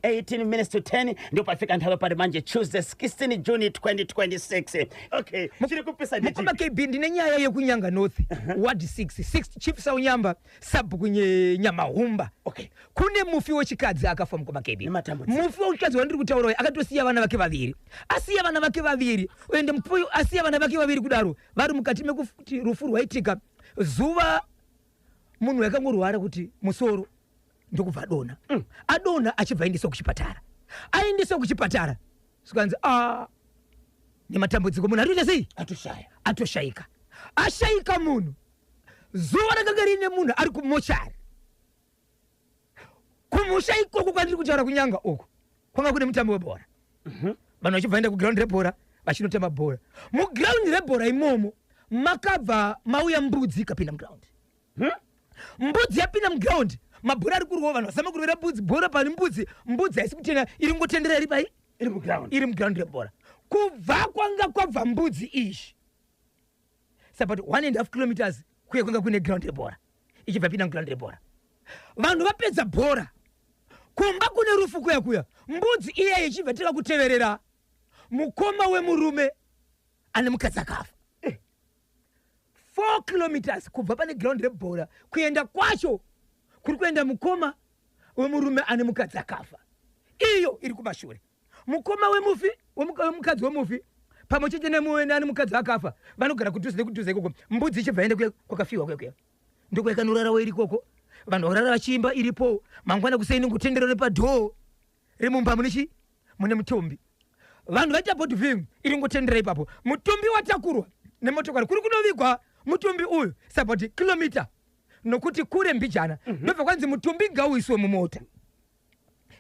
18 minutes to 10 ndipo pafika nthawi pali manje, Tuesday 16 June 2026. Okay, chiri kupisa ndichi? Mukoma KB, ndine nyaya yekuNyanga North, Ward 6 6, Chief Saunyamba, sabhuku Nyamahumba. Kune mufi wechikadzi akafa, mukoma KB. Nematambudziko. Mufi wechikadzi wandiri kutaura uyu akatosiya vana vake vaviri. Asiya vana vake vaviri, ende mufi uyu asiya vana vake vaviri kudaro, vari mukati mekuti rufu rwaitika zuva, munhu yakangorwara kuti musoro, ndokubva adonha. Adonha, achibva aendeswa kuchipatara. Aendeswa kuchipatara, zvikanzi, "A, nematambudziko, munhu arikuita sei?" Atoshaya. Atoshayika. Ashayika munhu, zuva rakanga riine munhu ari kumochari kumusha ikoko kwandiri kutaura kuNyanga uku, kwanga kune mutambo webhora. Vanhu vachibva enda kugraundi rebhora vachinotamba bhora. Mugraundi rebhora imomo makabva mauya mbudzi, ikapinda mugraundi. Mbudzi yapinda mugraundi, mabhora ari kurwa, vanhu vasama kurwira mbudzi, bhora pane mbudzi. Mbudzi haisi kutenda, iri ngotendera iri pai? Iri muground. Iri mugraundi rebhora. Kubva kwanga kwabva mbudzi izvi, about 1.5 kilometers kuye kwanga kune ground rebhora, ichibva pinda muground rebhora. Vanhu vapedza bhora, kumba kune rufu kuya kuya, mbudzi iya ichibva tanga kuteverera mukoma wemurume ane mukadzi akafa. 4 kilometers kubva pane ground rebhora kuenda kwacho kuri kuenda mukoma wemurume ane mukadzi akafa, iyo iri kumashure. Mukoma wemufi, wemukadzi wemufi, pamwe chete nemuene mukadzi akafa, vanogara kudhuze nekudhuze ikoko. Mbudzi ichibva yaenda kuya kwakafiwa kuya kuya, ndiko yakanorarawo iri ikoko. Vanhu vakarara vachiimba iripo. Mangwana kuseni, ngotendero repadhoo remumba mune chi mune mutumbi. Vanhu vaita body viewing, iri ngotendera ipapo. Mutumbi watakurwa nemotokari kuri kunovigwa mutumbi uyu, about kilomita, nokuti kure mbijana. Ndobva kwanzi mutumbi ngauiswe mumota,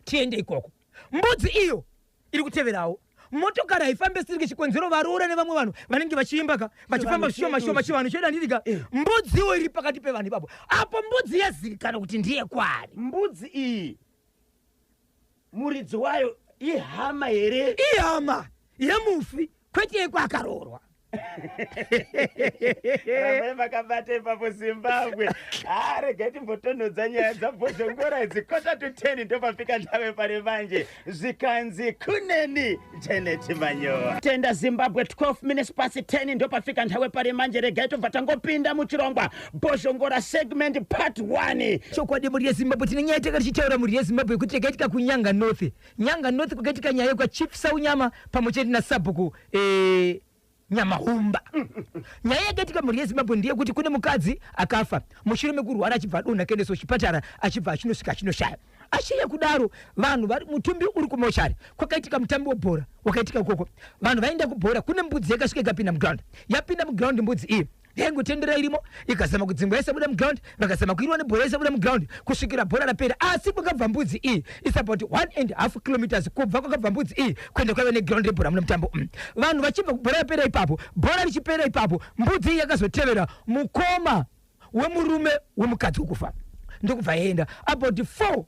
tiende ikoko. Mbudzi iyo iri kuteverawo motokari, haifambe sirike. Chikonzero, varoora nevamwe vanhu vanenge vachiimba ka, vachifamba Chivanhu zvishoma shoma. chedu. Chivanhu chedu, handiti? Mbudziwo iri pakati pevanhu ipapo. Apo mbudzi yazivikanwa kuti ndiye kwari. Mbudzi iyi, muridzi wayo ihama here? Ihama yemufi, kwete yekwaakaroorwa. Rambai makabata ipapo, Zimbabwe. Ha, regai timbotonhodza nyaya dzabhozhongora idzi. 9:45 ndopafika ndave pari manje. Zvikanzi kuneni Janet Manyowa. Tenda Zimbabwe, 12 minutes past 10 ndopafika nthawe pari manje. Regai tobva tangopinda muchirongwa Bhozhongora segment part 1. Chokwadi, mhuri yeZimbabwe, tine nyaya yatanga tichitaura, mhuri yeZimbabwe, yekuti yakaitika kuNyanga North. Nyanga North kwakaitika nyaya yekwaChief Saunyama pamwe chete nasabhuku Nyamahumba. Nyaya yakaitika, mhuri yeZimbabwe, ndeyekuti kune mukadzi akafa mushure mekurwara, achibva adonha, akaendeswa kuchipatara, achibva achinosvika achinoshaya. Ashiya kudaro, vanhu vari, mutumbi uri kumochari. Kwakaitika mutambi webhora wakaitika ikoko, vanhu vaenda kubhora. Kune mbudzi yakasvika ikapinda muground. Yapinda muground, mbudzi iyi yaingotendera irimo, ikazama kudzingwa, isabuda muground. Vakazama kuirwa nebhora, isabuda muground kusvikira bhora rapera. Asi kwakabva mbudzi iyi is about 1.5 kilometers kubva kwakabva mbudzi iyi kuenda kwaiva neground rebhora mune mutambo. Vanhu vachibva kubhora yapera ipapo, bhora richipera ipapo, mbudzi iyi yakazotevera mukoma wemurume wemukadzi wekufa, ndokubva yaenda about 4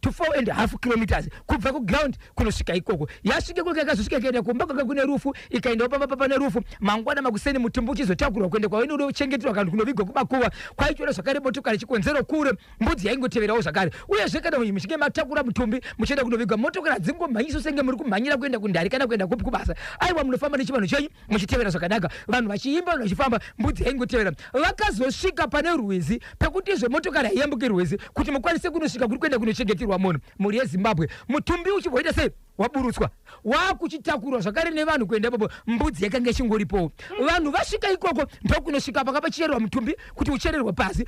to 4.5 kilometers kubva kuground kunosvika ikoko. Yasvika ikoko, yakazosvika ikaenda kumba kwanga kune rufu, ikaendawo pamba papa nerufu. Mangwana makuseni, mutumbi uchizotakurwa kuenda kwainochengeterwa kana kunovigwa kumakuva, kwaitora zvakare motokari. Chikonzero, kure, mbudzi yaingoteverawo zvakare. Uyezve kana muchinge matakura mutumbi muchienda kunovigwa, motokari hadzingomhanyiso senge muri kumhanyira kuenda kundari kana kuenda kupi kubasa. Aiwa, munofamba nechivanhu chenyu muchitevera zvakanaka, vanhu vachiimba, vanhu vachifamba, mbudzi yaingotevera. Vakazosvika pane rwizi pekuti izvo motokari haiyambuki rwizi kuti mukwanise kunosvika kuri kuenda kunochengeterwa munhu. Mhuri yeZimbabwe, mutumbi uchibvoita sei? Waburutswa, wakuchitakurwa zvakare nevanhu kuenda ipopo. Mbudzi yakanga ichingoripowo. Vanhu vasvika ikoko, ndokunosvika panga pachichererwa mutumbi kuti uchererwe pasi,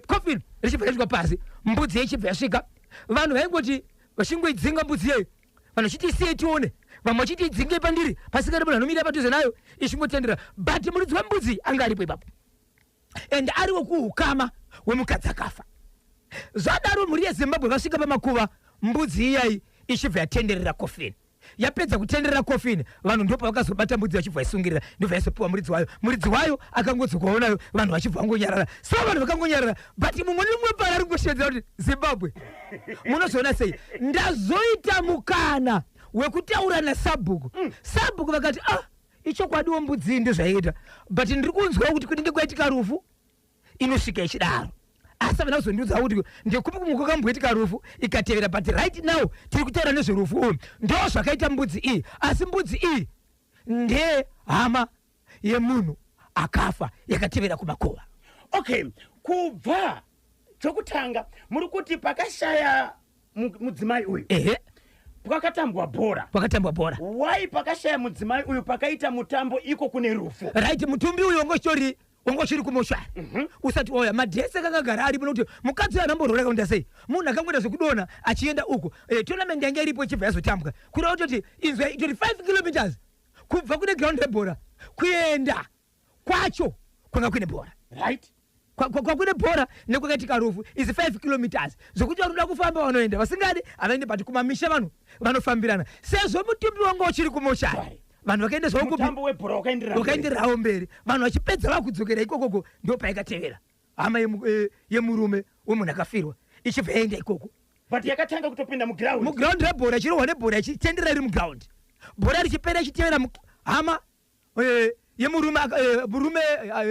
coffin richibva raitwa pasi, mbudzi yaichibva yasvika. Vanhu vaingoti vachingoidzinga mbudzi iyeyo, vanhu vachiti, "Isiyei tione," vamwe vachiti, "Idzingei pandiri," pasingadi munhu anomira padhuze nayo, ichingotendera. But muridzi wembudzi anga aripo ipapo, and ari wekuukama wemukadzi akafa. Zvadaro, mhuri yeZimbabwe, vasvika pamakuva, mbudzi iyai ichibva yatenderera kofini. Yapedza kutenderera kofini, vanhu ndo pavakazobata mbudzi, vachibva vaisungirira, ndobva yazopiwa muridzi wayo. Muridzi wayo akangodzokawo nayo, vanhu vachibva vangonyarara. So vanhu vakangonyarara, but mumwe nemumwe pari ari kungoshedzera kuti, "Zimbabwe, munozoona sei?" Ndazoita mukana wekutaura nasabhuku. Sabhuku vakati, "Ah, ichokwadiwo, mbudzi iyi ndozvaiita, but ndiri kunzwawo kuti kunenge kwaitika rufu inosvika ichidaro." Asi havana kuzondiudza kuti ndekupi kumwe kwakamboitika rufu ikatevera, but right now tiri kutaura nezverufu uyu. Ndo zvakaita mbudzi iyi, asi mbudzi iyi ndehama yemunhu akafa yakatevera kumakuva. Okay, kubva chokutanga muri kuti pakashaya mudzimai uyu, pakatambwa bhora. Pakatambwa bhora. Why pakashaya mudzimai uyu pakaita mutambo iko kune rufu? Right, mutumbi uyu wanga uchiri kumoshwari, usati wauya. Madhesi akangagara aripo, nokuti mukadzi uyu anamborora kaunda sei, munhu akangoita zvekudonha achienda uku. Tournament yanga iripo ichibva yazotambwa, kureva kutoti inzwa itori 5 kilometers kubva kune ground rebhora kuenda kwacho kwanga kuine bhora. Kwakune bhora nekwakaitika rufu is 5 kilometers, zvokuti vanoda kufamba vanoenda, vasingadi havaende, but kumamisha vanhu vanofambirana. Sezvo mutumbi wanga uchiri kumoshari, vanhu vakaenda zvavo kupi? Mutambo webhora wakaenderera mberi. Wakaendererawo mberi, vanhu vachipedza vakudzokera ikokoko, ndo paikatevera hama yemurume wemunhu akafirwa ichibva yaenda ikoko. But yakatanga kutopinda muground. Muground rebhora, ichirohwa nebhora, ichitenderera iri muground, bhora richipera ichitevera hama yemurume murume,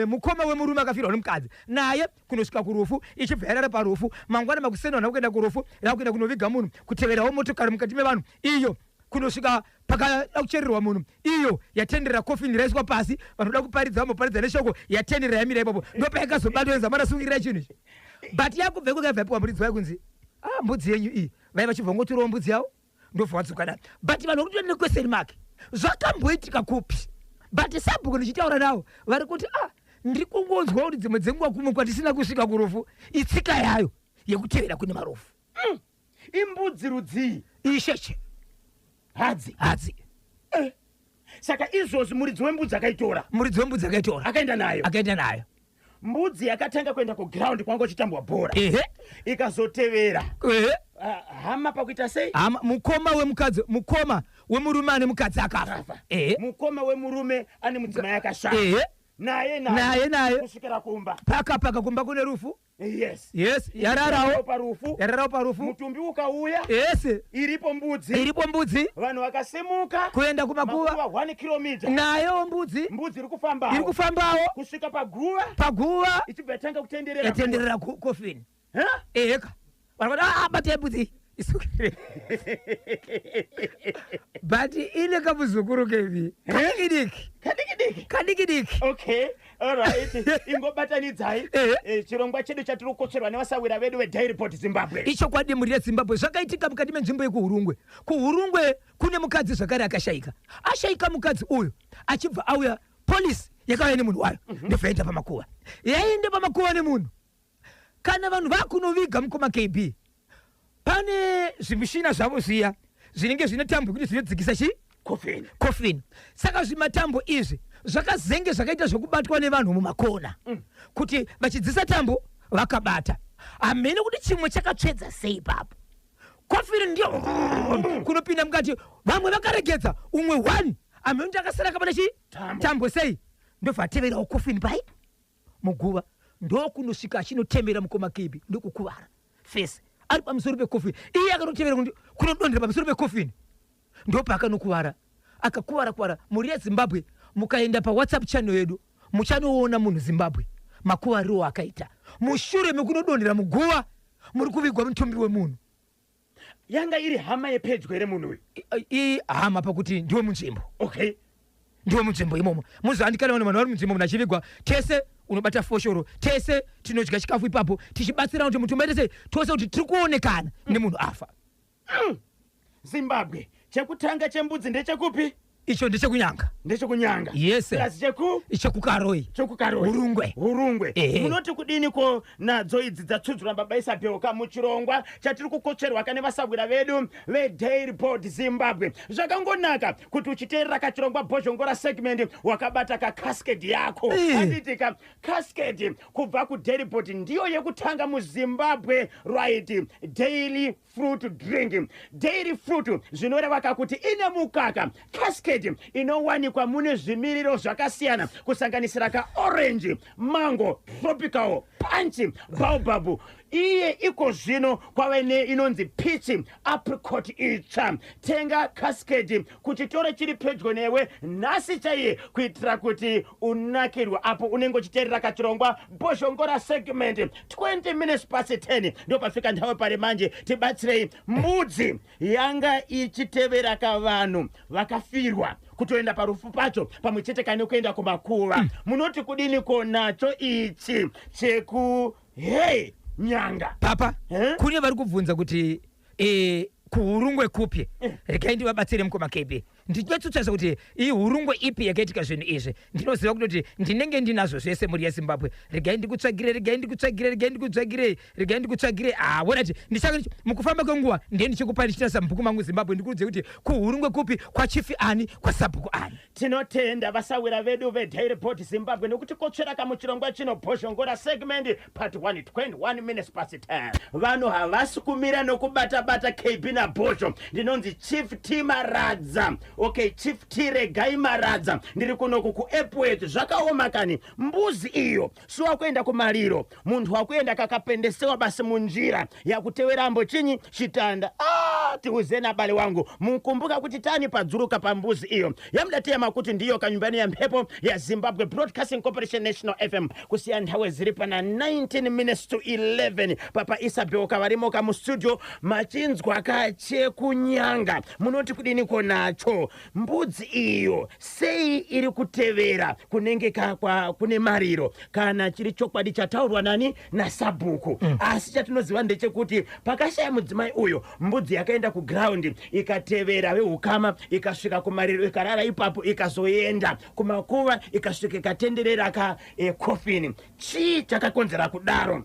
mukoma wemurume akafirwa nomukadzi naye kunosvika kurufu, ichibva yarara parufu. Mangwana makuseni vanhu vakuenda kurufu, rakuenda kunoviga munhu, kuteverawo motokari mukati mevanhu iyo kunosvika pakada kuchererwa munhu, iyo yatenderera, kofini raiswa pasi, vanhu voda kuparidza, vamboparidza neshoko, yatenderera yamira ipapo, ndopayakazobatwa zamara chinhu ichi. But yakubva iko kaibva yapiwa muridzi wayo kunzi, "Ah, mbudzi yenyu iyi." Vai vachibva ngotorawo mbudzi yavo, ndobva vadzoka nayo. But vanhu vakutoenda nequestion mark, zvakamboitika kupi? But sabhuku ndichitaura navo vari kuti, "Ah, ndiri kungonzwa kuti dzimwe dzenguva kumwe kwatisina kusvika kurufu itsika yayo yekutevera kune marufu." Imbudzi rudzii? Isheche. Hadzi? Hadzi. Saka izvozvi muridzi wembudzi akaitora? Muridzi wembudzi akaitora. Akaenda nayo? Akaenda nayo. Mbudzi yakatanga kuenda kuground kwanga uchitambwa bhora, ikazotevera hama pakuita sei? Hama, mukoma wemukadzi, mukoma wemurume ane mukadzi akafa. Akafa. Mukoma wemurume ane mudzimai akashaya. Naye naye? Naye naye. Kusvikira kumba. Paka paka kumba kune rufu. Yes, yararawo. Parufu. Yararawo parufu. Mutumbi ukauya, iripo mbudzi. Iripo mbudzi. Vanhu vakasimuka kuenda kumakuva. Makuva 1 kilomita. Nayo mbudzi. Mbudzi iri kufambawo. Iri kufambawo. Kusvika paguva. Paguva. Ichibva yatanga kutenderera. Yatenderera kofini. Huh? Eheka, vanhu vati, "Ah, batai mbudzi isukire." But ine kamuzukuru kevi kadiki diki. Kadiki diki. Kadiki diki. Okay, alright, ingobatanidzai. Chirongwa chedu chatiri kukotsverwa nevasawira vedu veDairiport Zimbabwe. Ichokwadi, mhuri yeZimbabwe, zvakaitika mukati menzvimbo yekuHurungwe. KuHurungwe kune mukadzi zvakare akashayika. Ashayika mukadzi uyu, achibva auya polisi yakauya nemunhu wayo, ndobva yaenda pamakuva. Yaenda pamakuva nemunhu, kana vanhu vakunoviga mukoma KB, pane zvimishina zvavo zviya zvinenge zvine tambo yekuti zvinodzikisa chi Kofini. Kofini. Saka zvimatambo izvi zvakazenge zvakaita zvokubatwa nevanhu mumakona, kuti vachidzisa tambo vakabata. Hamene kuti chimwe chakatsvedza sei ipapo, kofini ndiyo kunopinda mukati. Vamwe vakaregedza, umwe one hamene kuti akasara akabata chi Tambo. Tambo sei, ndobva ateverawo kofini pai muguva, ndokunosvika achinotemera mukoma Kibi, ndokukuvara fesi ari pamusoro pekofini. Iye akanotevera kunodonhera pamusoro pekofini, ndopaakanokuvara, akakuvara kuvara. Mhuri yeZimbabwe, mukaenda paWhatsApp channel yedu muchanoona munhu Zimbabwe makuvariro akaita mushure mekunodonhera muguva muri kuvigwa mutumbi wemunhu. Yanga iri hama yepedyo here munhu uyu? Ihama pakuti ndiwe munzvimbo. Ndiwe munzvimbo imomo. Muzandikana vanhu vari munzvimbo, munhu achivigwa, tese unobata foshoro, tese tinodya chikafu ipapo tichibatsirana kuti mutumbi aite sei, tose kuti tiri kuonekana nemunhu afa. Zimbabwe, chekutanga chembudzi ndechekupi? Icho ndechekunyanga. Ndechekunyanga? Yes. Plus cheku Chekukaroi. Chekukaroi. Hurungwe. Hurungwe. Munoti kudini ko nadzo idzi dzatsudzura baba Isabelka muchirongwa chatiri kukotsverwa kane vasahwira vedu veDairibord Zimbabwe? Zvakangonaka kuti uchiteerera kachirongwa Bhozhongora segment wakabata kacascade yako. Handitika cascade kubva kuDairibord ndiyo yekutanga muZimbabwe, right? Daily fruit drink, dairy fruit, zvinoreva kakuti ine mukaka. Cascade inowanikwa mune zvimiriro zvakasiyana, kusanganisira kaorange, mango, tropical punch, baobab. Iye iko zvino kwave neinonzi peach apricot itsva. Tenga Cascade kuchitoro chiri pedyo newe nhasi chaiye kuitira kuti unakirwe apo unenge uchiteerera kachirongwa Bhozhongora segment. 20 minutes past 10 ndopafika nthawe pari manje. Tibatsirei, mbudzi yanga ichitevera kavanhu vakafirwa kutoenda parufu pacho pamwe chete kane kuenda kumakuva. Munoti kudini ko nacho ichi cheku hei nyanga? Papa. Eh? Kune vari kubvunza kuti kuHurungwe kupi. Regai ndivabatsire, mukoma KB. Ndinyatsotsaisa kuti iHurungwe ipi yakaitika zvinhu izvi. Ndinoziva kutoti ndinenge ndinazvo zvese, mhuri yeZimbabwe. Regai ndikutsvagire, regai ndikutsvagire, regai ndikutsvagire, regai ndikutsvagire. Ah, wonati ndichaka mukufamba kwenguva ndiye ndichikupa ndichitarisa mubhuku mangu, Zimbabwe, ndikuudze kuti kuHurungwe kupi, kwachief ani, kwasabhuku ani. Tinotenda vasawira vedu veDairy Board Zimbabwe nekuti kotsvera kamuchirongwa chino Bhozhongora segment part 1. 21 minutes past 10. Vanhu havasi kumira nokubata-bata. KB naBhozho, ndinonzi Chief T Maradza. Okay, Chief T Regai Maradza, ndiri kunoku kuEpworth. Zvakaoma kani, mbuzi iyo suwa kuenda kumariro, munhu wakuenda kakapendesewa basi munjira yakutewerambo chinyi chitanda. Ah, tiuzeni abale wangu, mukumbuka kuti tani padzuruka pambuzi iyo yamudatiyama kuti ndiyo kanyumbani ya mphepo ya Zimbabwe Broadcasting Corporation National FM. Kusiya nthawe ziri pana 19 minutes to 11. Papa Isabel kavarimo mustudio machinzwa kachekunyanga. Munoti kudiniko nacho? Mbudzi iyo sei iri kutevera kunenge kune mariro, kana chiri chokwadi chataurwa nani nasabhuku? Asi chatinoziva ndechekuti pakashaya mudzimai uyo, mbudzi yakaenda kuground, ikatevera veukama, ikasvika kumariro, ikarara ipapo, ikazoenda kumakuva, ikasvika ikatenderera ka kofini. Chii chakakonzera kudaro?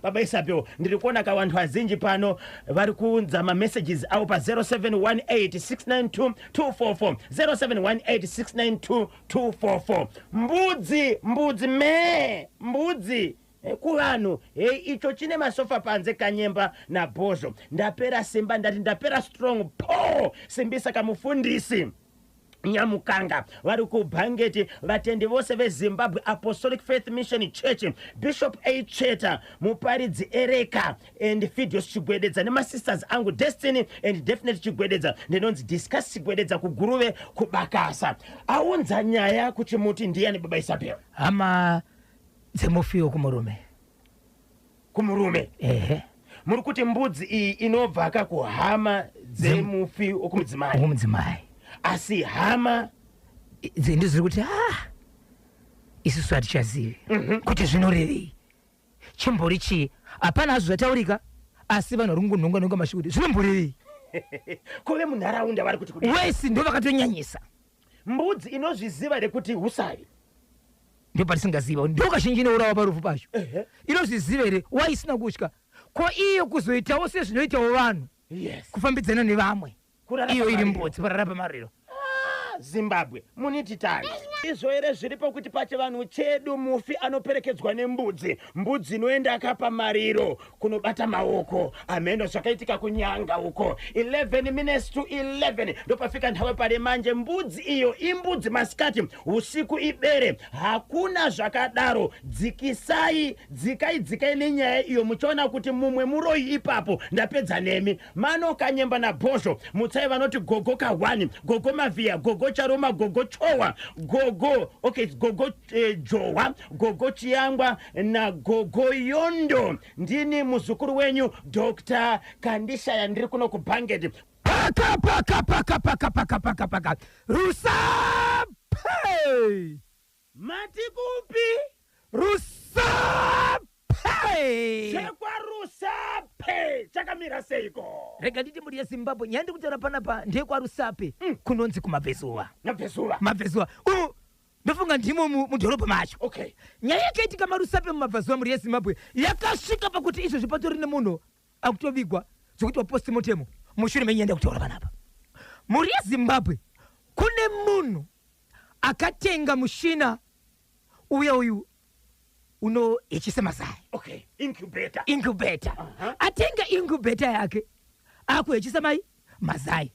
Baba Isabel, ndiri kuona kavanhu vazhinji pano vari kuunza mamessages avo pa 0718692244, 0718692244. Mbudzi, mbudzi me mbudzi. Kuvanhu hei, icho chine masofa panze. Kanyemba naBhozho, ndapera simba, ndati ndapera strong po simbisa kamufundisi Nyamukanga vari kuBhangeti. Vatendi vose veZimbabwe Apostolic Faith Mission Church, Bishop A Cheta, muparidzi Ereka and Fidios Chigwededza nemasisters angu Destiny and Definite Chigwededza. Ndinonzi Discuss Chigwededza kuGuruve kubakasa. Aunza nyaya kuchimuti ndiyani, baba Isabel? Hama dzemufiwo kumurume. Kumurume? Ehe. Muri kuti mbudzi iyi inobva ka kuhama dzemufi wokumudzimai? Wokumudzimai. Asi hama Dzindu zviri kuti, ah, isusu hatichazivi kuti zvinorevei, chimbori chii. Hapana hazvo zvataurika, asi vanhu vari kungonhonga nhonga mashoko kuti zvinomborevei. Kuve munharaunda vari kuti kudii? Wesi ndo vakatonyanyisa. Mbudzi inozviziva rekuti usavi? Ndo patisingaziva, ndo kazhinji inourawa parufu pacho. Inozviziva here? Waisina kutya ko iyo kuzoitawo sezvinoitawo vanhu, kufambidzana nevamwe? Kurara Iyo iri pamariro. mbudzi parara pamariro. Zimbabwe, muniti tani izvo here zviripo kuti pachivanhu chedu mufi anoperekedzwa nembudzi, mbudzi inoenda akapa mariro kunobata maoko? Ameno zvakaitika kunyanga uko. 11 minutes to 11 ndopafika nthawe pale manje. Mbudzi iyo imbudzi masikati, usiku ibere. Hakuna zvakadaro. Dzikisai, dzikai, dzikai nenyaya iyo, muchiona kuti mumwe muroyi ipapo. Ndapedza nemi mano Kanyemba naBhozho. Mutsai vanoti gogo ka1, gogo Mavhiya, gogo Charuma, gogo Chowa, gogo, okay, gogo Jowa, gogo Chiyangwa nagogo Yondo. Ndini muzukuru wenyu Dr Kandishaya, ndiri kuno kuBhangeti. Paka paka paka paka paka paka paka Rusape. Mati kupi? Rusape. ChekwaRusape chakamira seiko? Rega nditi, mhuri yeZimbabwe, nyaya ndiri kutaura panapa ndeyekwaRusape, kunonzi kumabvezuva. Nabvezuva. Mabvezuva umu, ndofunga ndimo mudhorobha macho. Nyaya yakaitika maRusape mumabvazuva, mhuri yeZimbabwe, yakasvika pakuti izvozvi patori nemunhu akutovigwa zvokuti wapostmortem mushure menyaya ndakutaura panapa. Mhuri yeZimbabwe, kune munhu akatenga mushina uya uyu unohechisa mazai. Okay, incubator. Incubator. Atenga incubator yake, akuhechisa mai mazai.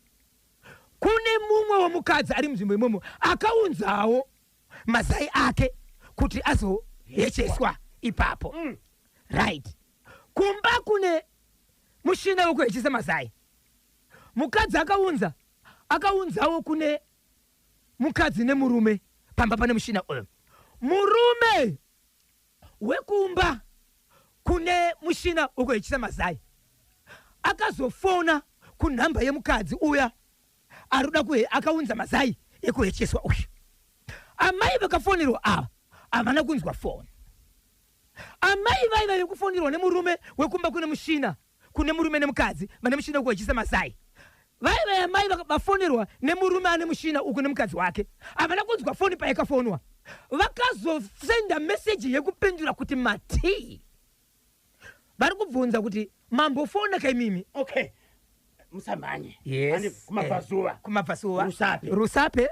Kune mumwe womukadzi ari munzvimbo imomo akaunzawo mazai ake kuti azohecheswa ipapo. Right, Kumba kune mushina wekuhechisa mazai. Mukadzi akaunza akaunzawo kune mukadzi nemurume pamba pane mushina uyu. Murume wekumba kune mushina wekuhechisa mazai akazofona kunhamba yemukadzi uya arikuda kuhe akaunza mazai ekuhecheswa uyu. Amai vakafonerwa ava havana kunzwa foni. Amai vaiva vekufonerwa nemurume wekumba kune mushina kune murume nemukadzi vane mushina wekuhechisa mazai. Vaiva amai vafonerwa nemurume ane mushina uku nemukadzi wake. Havana kunzwa foni payakafonwa. Vakazosenda meseji yekupindura kuti matii. Vari kubvunza kuti mambofona kaimimi. Okay, musamhanye. Yes. Andi kumabvazuva. Kumabvazuva. Rusape. Rusape.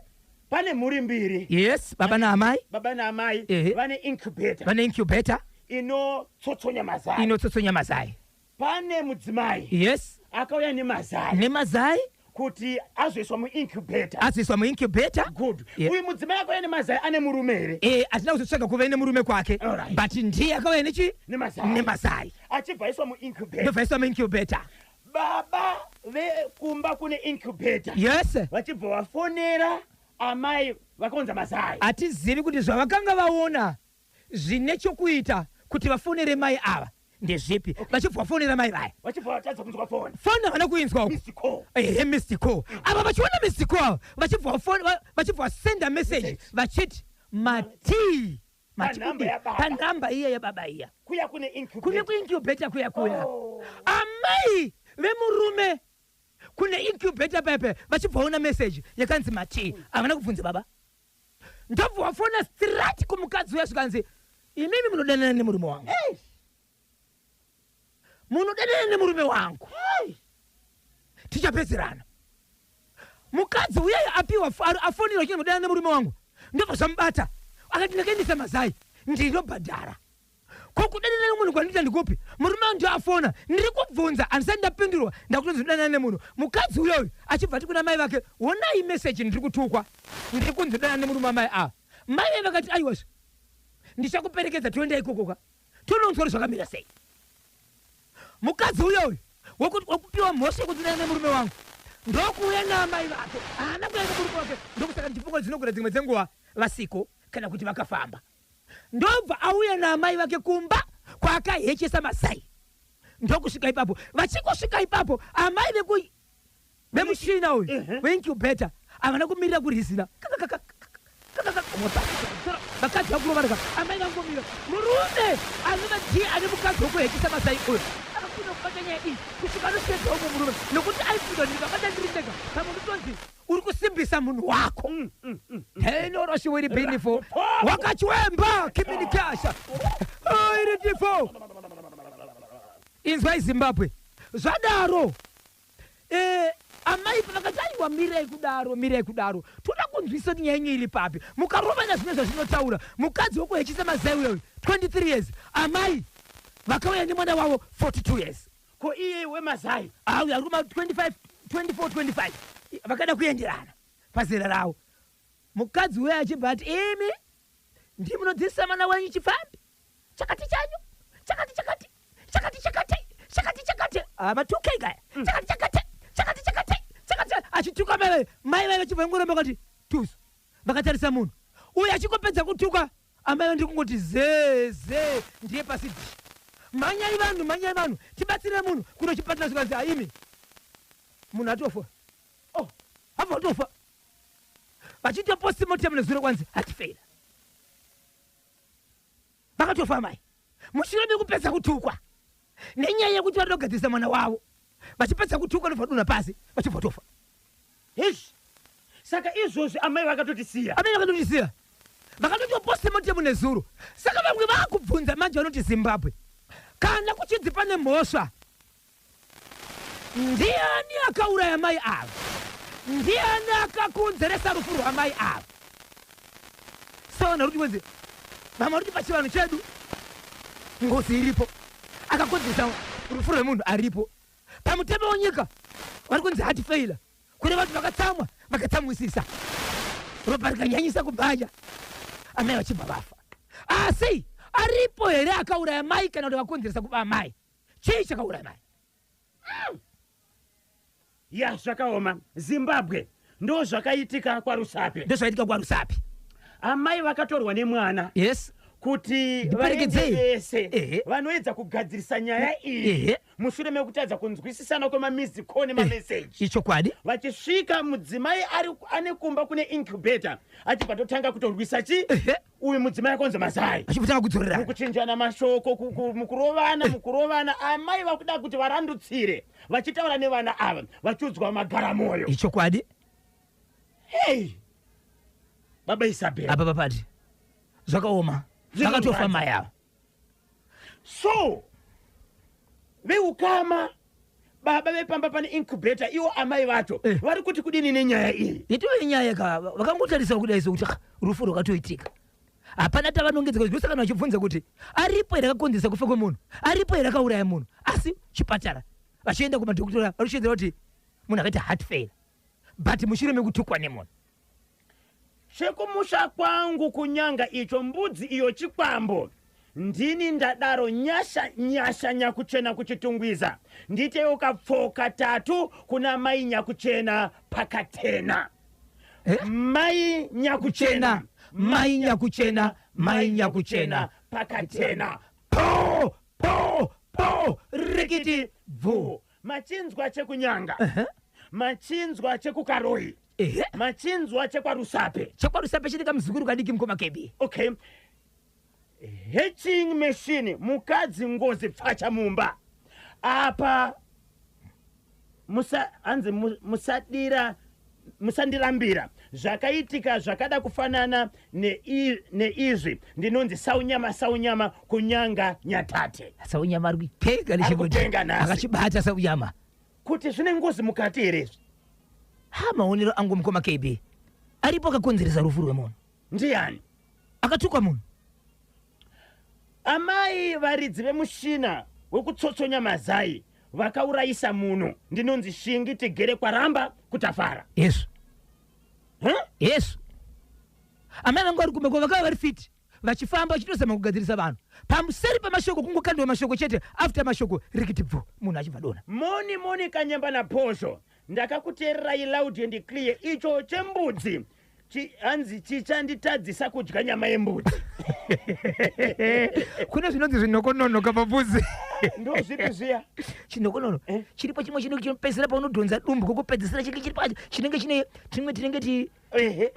Pane mhuri mbiri. Yes, baba naamai. Baba naamai vane incubator. Vane incubator. Inotsotsonya mazai. Inotsotsonya mazai. Pane mudzimai. Yes. Akauya nemazai. Nemazai. Kuti azoiswa muincubator. Azoiswa muincubator. Good. Yeah. Uyu mudzimai akauya nemazai ane murume here? Eh, hatina kuzotsvaga kuve nemurume kwake. Alright. But ndiye akauya nechi? Nemazai. Nemazai. Achibva aiswa muincubator. Ndobva aiswa muincubator. Baba vekumba kune incubator. Yes. Vachibva vafonera amai vakaunza mazai. Hatizivi kuti zvavakanga vaona zvine chokuita kuti vafonere mai ava ndezvipi. Okay. Vachibva vafonera mai vaya. Vachibva vatadza kunzwa foni. Foni havana kuinzwa uko. Missed call. Ehe, missed call. Ava vachiona missed call ava vachibva vafona vachibva vasenda message vachiti matii. Mati Panhamba kudii? yababa. Panhamba iya yababa iya. Kuya kune incubator. Kune kuincubator kuya kuya. Oh. Amai vemurume kune incubator pepe vachibva vaona message yakanzi matii. Havana kubvunza baba. Ndobva wafona straight kumukadzi uya zvikanzi imimi munodanana nemurume wangu. Hey. Munodanana nemurume wangu. Hey. Tichapedzerana. Mukadzi uyayo apiwa afonirwa chinhu mudanana nemurume wangu. Ndobva zvamubata. Akati ndakaendesa mazai ndinobhadhara. Ko kudanana nemunhu kwandinoita ndikupi? Murume wangu ndiye afona. Ndiri kubvunza handisati ndapindurwa ndakutonzi ndodanana nemunhu. Mukadzi uyoyu achibva ati kuna mai vake honai message ndiri kutukwa. Ndiri kunzi ndodanana nemurume wamai ava. Mai vaye vakati aiwazve ndichakuperekedza toenda ikoko ka. Tononzwa kuti zvakamira sei. Mukadzi uyoyu wekupiwa mhosva yekuti ndodanana nemurume wangu ndokuuya naamai vake. Haana kuuya nemurume wake ndokusaka ndichifunga dzinogona dzimwe dzenguva vasiko kana kuti vakafamba. Ndobva auya naamai vake kumba kwaakahechesa mazai ndokusvika ipapo. Vachingosvika ipapo amai veku vemushina uyu veincubator havana kumirira kurizina vakadzi vakurovarika amai vangomira murume anova ndiye ane mukadzi wekuhechesa mazai uyu akakunda kubata nyaya iyi kusvika anosvedza umwe murume nokuti aifunga kuti ndikabata ndiri ndega pamwe ndotonzi uri kusimbisa munhu wako henoroshiwiri binifo wakachwemba kiminikasha iridifo inzwai Zimbabwe zvadaro eh, amai vakati aiwa mirai kudaro mirai kudaro toda kunzwisa kuti nyaya yenyu iri papi mukarovana zvimwe zvazvinotaura mukadzi wekuhechisa mazai uyoyu 23 years amai vakauya nemwana wavo 42 years Ko iye wemazai? Auya ari kuma 25, 24, 25 vakada kuenderana pazera ravo. Mukadzi uya achibva ati imi ndimi munodzidzisa mwana wenyu chipfambi chakati chanyu chakati chakati chakati chakati chakati chakati ah, ma2k kaya mm. chakati chakati chakati chakati chakati achituka mai vaye mai vaye vachibva ngoramba vakati tuzu vakatarisa munhu uyu achingopedza kutuka Amai vandiri kungoti zee zee ndiye pasi dhi. Mhanyai vanhu mhanyai vanhu tibatsire munhu kuno chipatara zvikanzi haimi munhu atofa. Oh, abva atofa. Vachiita postmortem nezuro kwanzi hatifeira. Vakatofa amai. Mushure mekupedza kutukwa nenyaya yekuti varikuda kugadzirisa mwana wavo vachipedza kutukwa ndobva vadonha pasi vachibva vatofa. Eish. Saka izvozvi amai vakatotisiya. Amai vakatotisiya. Vakatotiwa postmortem nezuro. Saka vamwe vakubvunza manje vanoti Zimbabwe kana kuchinzi pane mhosva ndiani akauraya mai ava? Ndiani akakonzeresa rufu rwamai ava? Savanhu vari kuti wenzi vamwe vari kuti pachivanhu chedu ngozi iripo akakonzeresa rufu rwemunhu aripo. Pamutemo wenyika vari kunzi heart failure kureva kuti vakatsamwa vakatsamwisisa ropa rikanyanyisa kubhanya amai vachibva vafa. Asi aripo here akauraya mai kana kuti akakonzeresa kuba amai? Chii chakauraya mai? Ya, zvakaoma. Zimbabwe, ndo zvakaitika kwaRusape. Ndozvaitika kwaRusape. Amai vakatorwa nemwana kuti vaende Ndiperekedzei. vese vanoedza kugadzirisa nyaya iyi mushure mekutadza kunzwisisana kwemamissed call nemameseji. Ichokwadi. Vachisvika, mudzimai ari ane kumba kune incubator, achibva totanga kutorwisa chi uyu mudzimai akonzi mazai. Achibvutanga kudzorerana. Mukuchinjana mashoko, mukurovana, mukurovana, amai vakuda kuti varandutsire, vachitaura nevana ava, vachiudzwa magaramoyo. Ichokwadi. Hei, baba Isabel. Apa papati zvakaoma. Zvinorwadza. Vakatofa mai ava. So veukama, baba vepamba pane incubator, iwo amai vacho vari kuti kudini nenyaya iyi? Itove nyaya ka, vakangotarisa kudai sokuti, "Ah, rufu rwakatoitika, hapana tavanongedzeka." Ndosaka kana vachibvunza kuti aripo here akakonzeresa kufa kwemunhu, aripo here akauraya munhu, asi chipatara vachienda kumadhokotora varikushedzera kuti munhu akaita heart fail, but mushure mekutukwa nemunhu. Chekumusha kwangu kunyanga icho, mbudzi iyo chikwambo. Ndini ndadaro. Nyasha, Nyasha Nyakuchena kuChitungwiza. Nditewo kapfoka tatu kuna mai Nyakuchena pakatena. Eh? Mai Nyakuchena. Mai Nyakuchena, mai Nyakuchena. Pakatena. Po po po, rikiti bvu. Machinzwa chekunyanga, machinzwa chekuKaroi, machinzwa chekwaRusape. ChekwaRusape chine kamuzukuru kadiki, mukoma Kebi. Okay, hatching machine, mukadzi ngozi pfacha mumba apa. Musa hanzi musadira, musandirambira, zvakaitika zvakada kufanana neizvi. Ndinonzi Saunyama, Saunyama kunyanga Nyatate. Saunyama ari kupenga. Ari kupenga nhasi. Akachibata Saunyama. Kuti zvine ngozi mukati here izvi? Ha, maonero angu, mukoma KB, aripo akakonzeresa rufu rwemunhu. Ndiani? Akatukwa munhu. Amai varidzi vemushina wekutsotsonya mazai vakaurayisa munhu. Ndinonzi Shingi, tigere kwaramba kutafara. Yesu. Huh? Yesu, amai vangu vari kumeko, vakava vari fit, vachifamba vachitozama kugadzirisa vanhu. Pamuseri pamashoko kungokandiwa mashoko chete, after mashoko rikiti bvu, munhu achibva dona. Moni moni, Kanyemba naPosho. Ndakakuteererai loud and clear. Icho chembudzi hanzi chichanditadzisa kudya nyama yembudzi. Kune zvinonzi zvinokononoka pambudzi. Ndo zvipi zviya? Chinokonono chiripo chimwe chinenge chinopedzisira paunodhonza dumbu kokupedzisira, chinenge chiri pacho, chinenge chine tumwe tinenge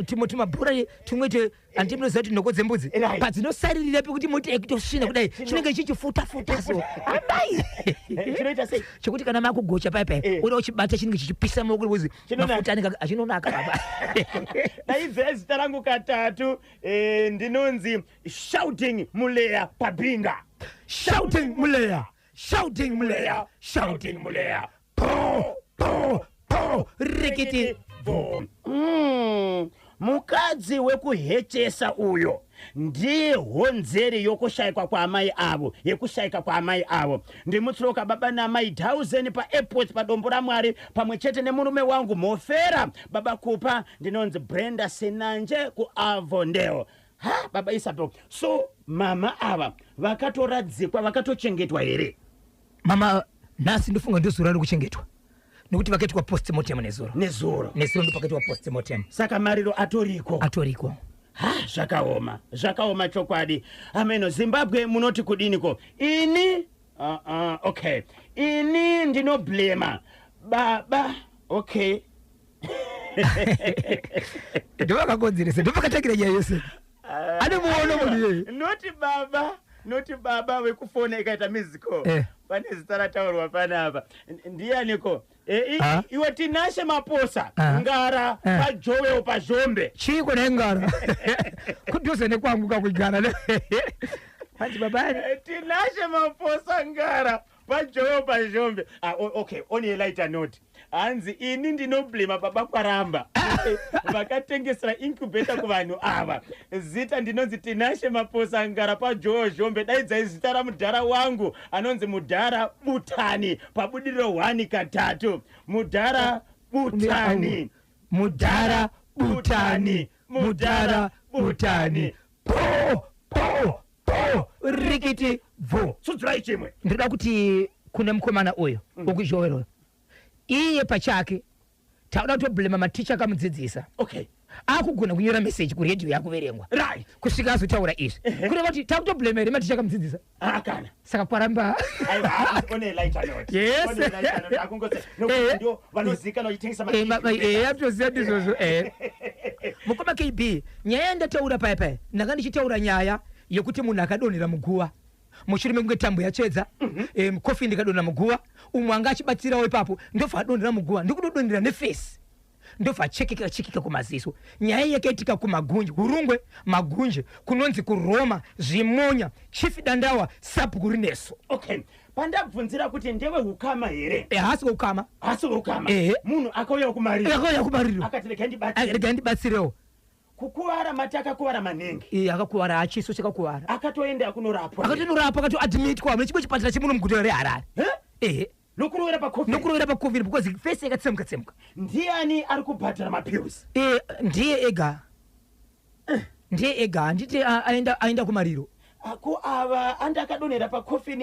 tumwe tumabhura tumwe handi munoziva kuti nhoko dzembudzi padzinosaririra pekuti moti ekutosvina kudai, chinenge chichifuta futa so, amai. Chinoita sei? Chekuti kana makugocha paya paya, uda uchibata, chinenge chichipisa maoko kuzi Chinonaka. mafuta anenge achinonaka, baba. Daidzai zita rangu katatu. Ndinonzi Shouting Muleya pabinga. Shouting Muleya, Shouting Muleya, Shouting Muleya. Po po po, rikiti. Mukadzi wekuhechesa uyo ndiye honzeri yokushayikwa kwaamai avo, yekushayika kwaamai avo. Ndimutsiroka baba namai Dhauzen paairport paDombo raMwari, pamwe chete nemurume wangu Mhofera baba Kupa. Ndinonzi Brenda Senanje kuAvondale. Ha, baba Isabel, so mama ava vakatoradzikwa, vakatochengetwa here? Mama nhasi ndofunga ndozuro ari kuchengetwa, nekuti vakaitwa postmortem nezuro. Nezuro. Nezuro ndopakaitwa postmortem. Saka mariro atoriko? Atoriko. Ha, zvakaoma, zvakaoma chokwadi. Ameno, Zimbabwe, munoti kudiniko? Ini okay, ini ndinoblema baba. Okay. Ndovakakonzeresa, ndovakatangira nyaya yose. Ane muono munhu iyeye. Noti baba, noti baba vekufona ikaita musical. Pane zita rataurwa panapa. Ndianiko? Ah? Iwe Tinashe Maposa. Ah. Ngara. Pajowewo pazhombe. Chiiko nengara kudhuze nekwangu kakugara hanzi babani. Tinashe Maposa Ngara pajowewo pazhombe. Ah, okay, on a lighter note, hanzi ini ndinoblema baba Kwaramba vakatengesera incubator kuvanhu ava. Zita ndinonzi Tinashe Maposa Ngara pajowo Zhombe. Daidzai zita ramudhara wangu anonzi Mudhara Butani pabudiriro 1 katatu. Mudhara Butani. Mudhara Butani, Mudhara Butani. Po po po, rikiti bvu. Tsudzirai chimwe. Ndinoda kuti Kune mukomana uyo wekuzhowero uyo, iye pachake tauda kutoblema maticha akamudzidzisa. Akugona kunyora meseji kuredhiyo yakuverengwa kusvika azotaura izvi, kureva kuti takutoblema here maticha akamudzidzisa? Akana. Saka kwaramba. Aiwa, on a lighter note. Yes. On a lighter note, akungose nokuti ndo vanozikanwa vachitengesa Atoziva ndizvozvo. Mukoma KB, nyaya yandataura paya paya, ndanga ndichitaura nyaya yekuti munhu akadonhera muguva mushure mekunge tambo yatsvedza, coffin ndikadonhera muguva, umwe anga achibatsirawo ipapo, ndobva adonhera muguva, ndikudodonhera neface, ndobva achekeka chekeka kumaziso. Nyaya yakaitika kuMagunje, Hurungwe, Magunje, kunonzi kuRoma Zvimonya, Chief Dandawa, sabhuku Rineso. Okay, pandabvunzira kuti ndeweukama here? Haasi weukama. Hasi weukama. Ehe. Munhu akauya kumariro. Akauya kumariro. Akati regai ndibatsire. Regai ndibatsirewo. Kukuvara mati akakuvara maningi? Akakuvara, achiso chakakuvara. Akatoenda kunorapwa? Akatonorapwa, akatoadmitwa mune chimwe chipatara chemuno muguta reHarare. Eh? Ehe. Nokurovera pacoffin? Nokurovera pacoffin, because face yakatsemuka tsemuka. Ndiani ari kubhadhara mabills? Ndiye ega, ndiye ega. Handiti aenda kumariro? Ko ava andi akadonhera pacoffin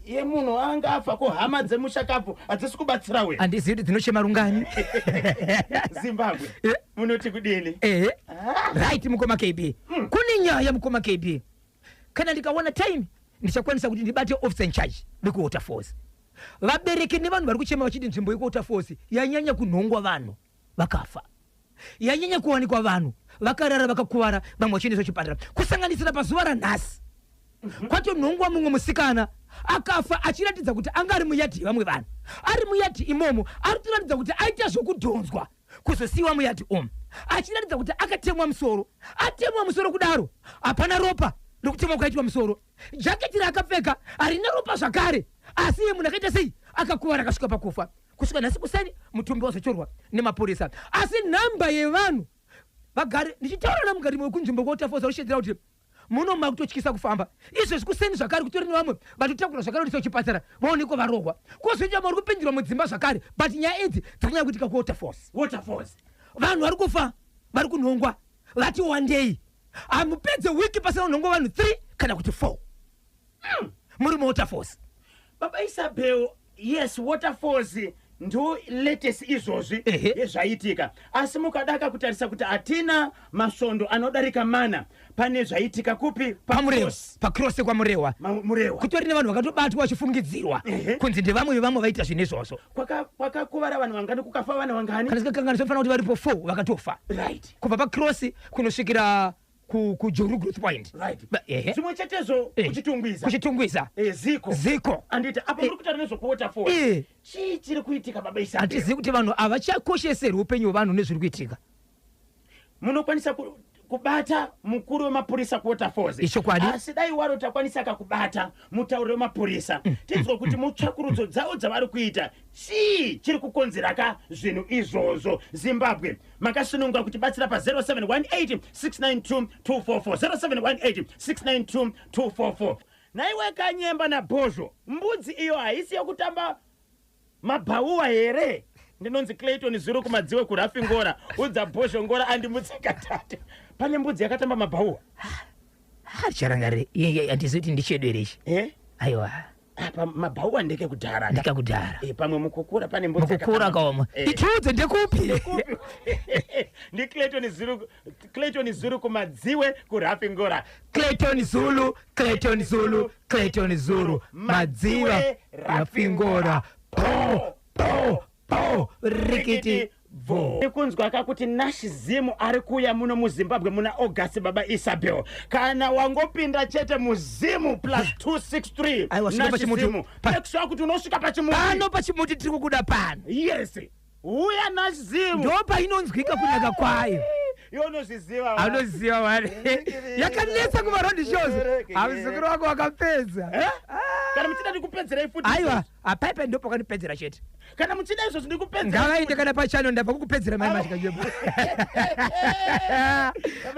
yemunhu anga afa, ko hama dzemushakabvu hadzisi kubatsira we? Handizivi kuti dzinochema rungani. Zimbabwe, munoti kudini? Ehe, right, mukoma KB, kune nyaya, mukoma KB. Kana ndikawana time ndichakwanisa kuti ndibate officer in charge vekuWaterfalls. Vabereki nevanhu vari kuchema vachiti nzvimbo yekuWaterfalls yanyanya kunhongwa vanhu vakafa, yanyanya kuwanikwa vanhu vakarara vakakuvara, vamwe vachiendeswa chipatara. Kusanganisira pazuva ranhasi kwatonhongwa mumwe musikana akafa, achiratidza kuti anga ari muyadhi yevamwe vanhu, ari muyadhi imomo, ari kutoratidza kuti aita zvokudhonzwa kuzosiyiwa muyadhi umu, achiratidza kuti akatemwa musoro. Atemwa musoro kudaro, hapana ropa rokutemwa kwaitwa musoro. Jaketi raakapfeka harina ropa zvakare. Asi iye munhu akaita sei? Akakuvara, akasvika pakufa. Kusvika nhasi kuseni mutumbi wazotorwa nemapurisa. Asi nhamba yevanhu vagari, ndichitaura namugari wekunzvimbo kwoTafosa, uchishedzera kuti muno makutotyisa kufamba. Izvezvi kuseni zvakare kutori nevamwe vatotakura zvakare kuendeswa kuchipatara, vaonekwa varohwa. Kwozoita vari kupindirwa mudzimba zvakare. But nyaya idzi dzikunyanya kuitika kuWaterfalls. Waterfalls. Vanhu vari kufa, vari kunhongwa vati wandei. Hamupedze wiki pasina kunhongwa vanhu 3 kana kuti 4 muri muWaterfalls. Baba Isabel, yes, Waterfalls ndo latest izvozvi yezvaitika. Asi mukadaka kutarisa kuti hatina masvondo anodarika mana, pane zvaitika kupi? PaMurewa. Cross. Pacross kwaMurewa. Murewa. Kutori nevanhu vakatobatwa vachifungidzirwa kunzi ndevamwe vevamwe vaita zvinhu izvozvo. Kwakakuvara vanhu vangani? Kukafa vanhu vangani? Kana sikakanganisa, fanira kuti varipo 4 vakatofa kubva pacross kunosvikira kuJoru Growth Point. Zvimwe chetezvo kuChitungwiza. Kuchitungwiza. Ziko. Ziko. Anditi apo muri kutaura nezvekuWaterfalls? Chii chiri kuitika, baba Isabel? Hatizivi kuti vanhu havachakosheseri upenyu hwevanhu nezviri kuitika. Munokwanisa kubata mukuru wemapurisa kuWaterfalls? Ichokwadi. Asi dai waro takwanisa kakubata mutauri wemapurisa, tinzwe kuti mutsvakurudzo dzavo dzavari kuita, chii chiri kukonzera ka zvinhu izvozvo. Zimbabwe, makasununga kutibatsira pa 0718 692 244, 0718 692 244. Naiwe Kanyemba naBhozho, mbudzi iyo haisi yekutamba mabhauwa here? Ndinonzi Clayton Zuru kuMadziwe kuRafingora. Udza Bhozho Ngora andimutsika tate. Pane mbudzi yakatamba mabhauwa? Hacharangarire, handizivi kuti ndichedu here ichi. Aiwa. Apa mabhauwa ndekekudhara. Ndekakudhara. Pamwe mukukura pane mbudzi Mukukura yakatamba. kaomwe. Itiudze ndekupi. Ndi Clayton Zuru, Clayton Zuru kuMadziwe kuRafingora. Clayton Zulu, Clayton Zulu, Clayton Zulu, Madziva, Rafingora, po po po, rikiti bvo. Kunzwa kakuti Nash Zimu ari kuuya muno muZimbabwe muna August. Baba Isabel, kana wangopinda chete muZimu plus 263. Aiwa, svika Nash pachimuti. Zimu. Make sure kuti unosvika pachimuti. Pano pachimuti, tiri kukuda pano. Yes, uya Nash Zimu. Ndo painonzwika kunaka kwayo. Iwe unozviziva. Anoziva wani yakanetsa kumaroad shows. Amuzukuru wako wakapedza. Eh? Kana muchida ndikupedzerei futi. Aiwa, apaipai ndo pakandipedzera chete. Kana muchida izvozvo ndikupedzera. Ngavaende kana pachano, ndabva kukupedzera mai manje, Kanyemba.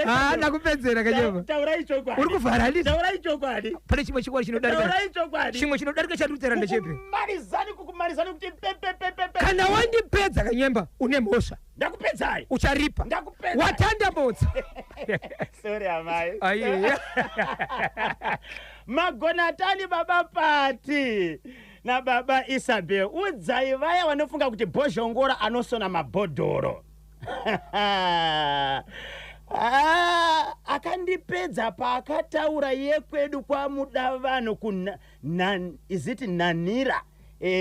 Ah, ndakupedzera, Kanyemba. Taurai chokwadi. Uri kuvhara, handiti? Taurai chokwadi. Pane chimwe chikwadi chinodarika? Taurai chokwadi. Chimwe chinodarika chatiri ndechepi? Kukumarizani, kukumarizani kuti pepepepepe. Kana wandipedza, Kanyemba, une mhosva. Ndakupedzai. Ucharipa. Ndakupedza. Watanda motsa. Sorry amai. Aiya. Magonatani, baba pati. Nababa Isabel, udzai vaya vanofunga kuti Bhozhongora anosona mabhodhoro. Ah, akandipedza paakataura yekwedu kwamuda vanhu kuna is it Nanira?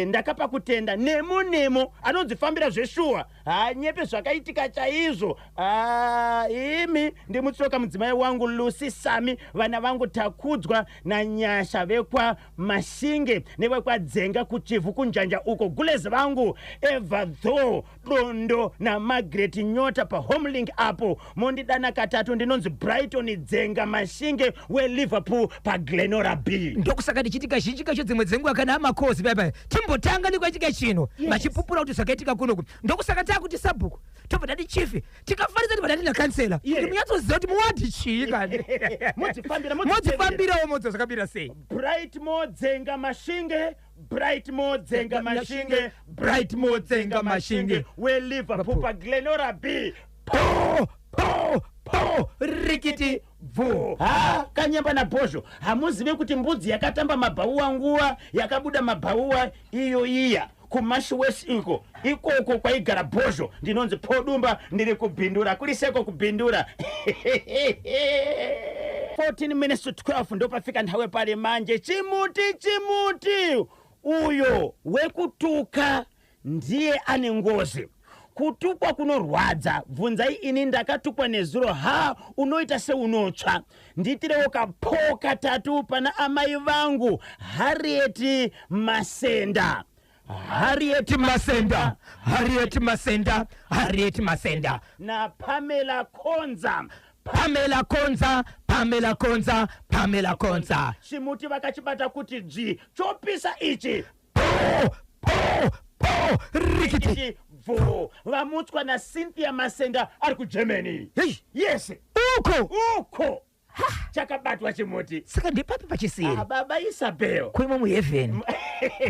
Ndakapa kutenda nemo nemo anonzifambira zveshuwa, hanyepe, zvakaitika chaizvo. Ah, imi ndimutsoka mudzimai wangu Lucy Sami, vana vangu Takudzwa naNyasha vekwa Mashinge nevekwadzenga kuChivhu kunjanja uko, gulezi vangu Evadho Dondo naMargaret Nyota paHomelink apo. Mondidana katatu, ndinonzi Brighton Dzenga Mashinge weLiverpool paGlenora B. Ndokusaka ndichiti kazhinji kacho dzimwe dzenguva kana amakosi paipai timbotanga nekwaitika chino vachipupura kuti zvakaitika kunoku. Ndokusaka taakuti sabhuku, tobva tati chief, tikafarisa tobva tati nakansela, kuti munyatsoziva kuti muwadhi chii kani. Modzifambira. Modzifambirawo, modza zvakamira sei. Bright Modzenga Mashinge, Bright Modzenga Mashinge, Bright Modzenga Mashinge weLiverpool paGlenora B. Po po po, rikiti bvu. Ha, Kanyemba naBhozho, hamuzive kuti mbudzi yakatamba mabhauwa nguva yakabuda mabhauwa iyo iya kuMash West iko ikoko kwaigara Bhozho. Ndinonzi Podumba, ndiri kubhindura kuri seko kubhindura. 14 minutes to 12 ndopafika nthawe pali manje. Chimuti, chimuti uyo wekutuka ndiye ane ngozi. Kutukwa kunorwadza, bvunzai ini, ndakatukwa nezuro. Ha, unoita seunotsva. Ndiitirewo kapo katatu pana amai vangu Harriet Masenda, Harriet Masenda, Harriet Masenda, Harriet Masenda. NaPamela Konza. Pamela Konza, Pamela Konza, Pamela Konza. Chimuti vakachibata kuti dzvi, chopisa ichi. Po po po, rikiti ichi bvu. Vamutswa naCynthia Masenda ari kuGermany. Hei. Yes. Uko. Uko chakabatwa chimuti. Saka ndepapi pachisiri? Ah, baba Isabel. Kuimo muheaven,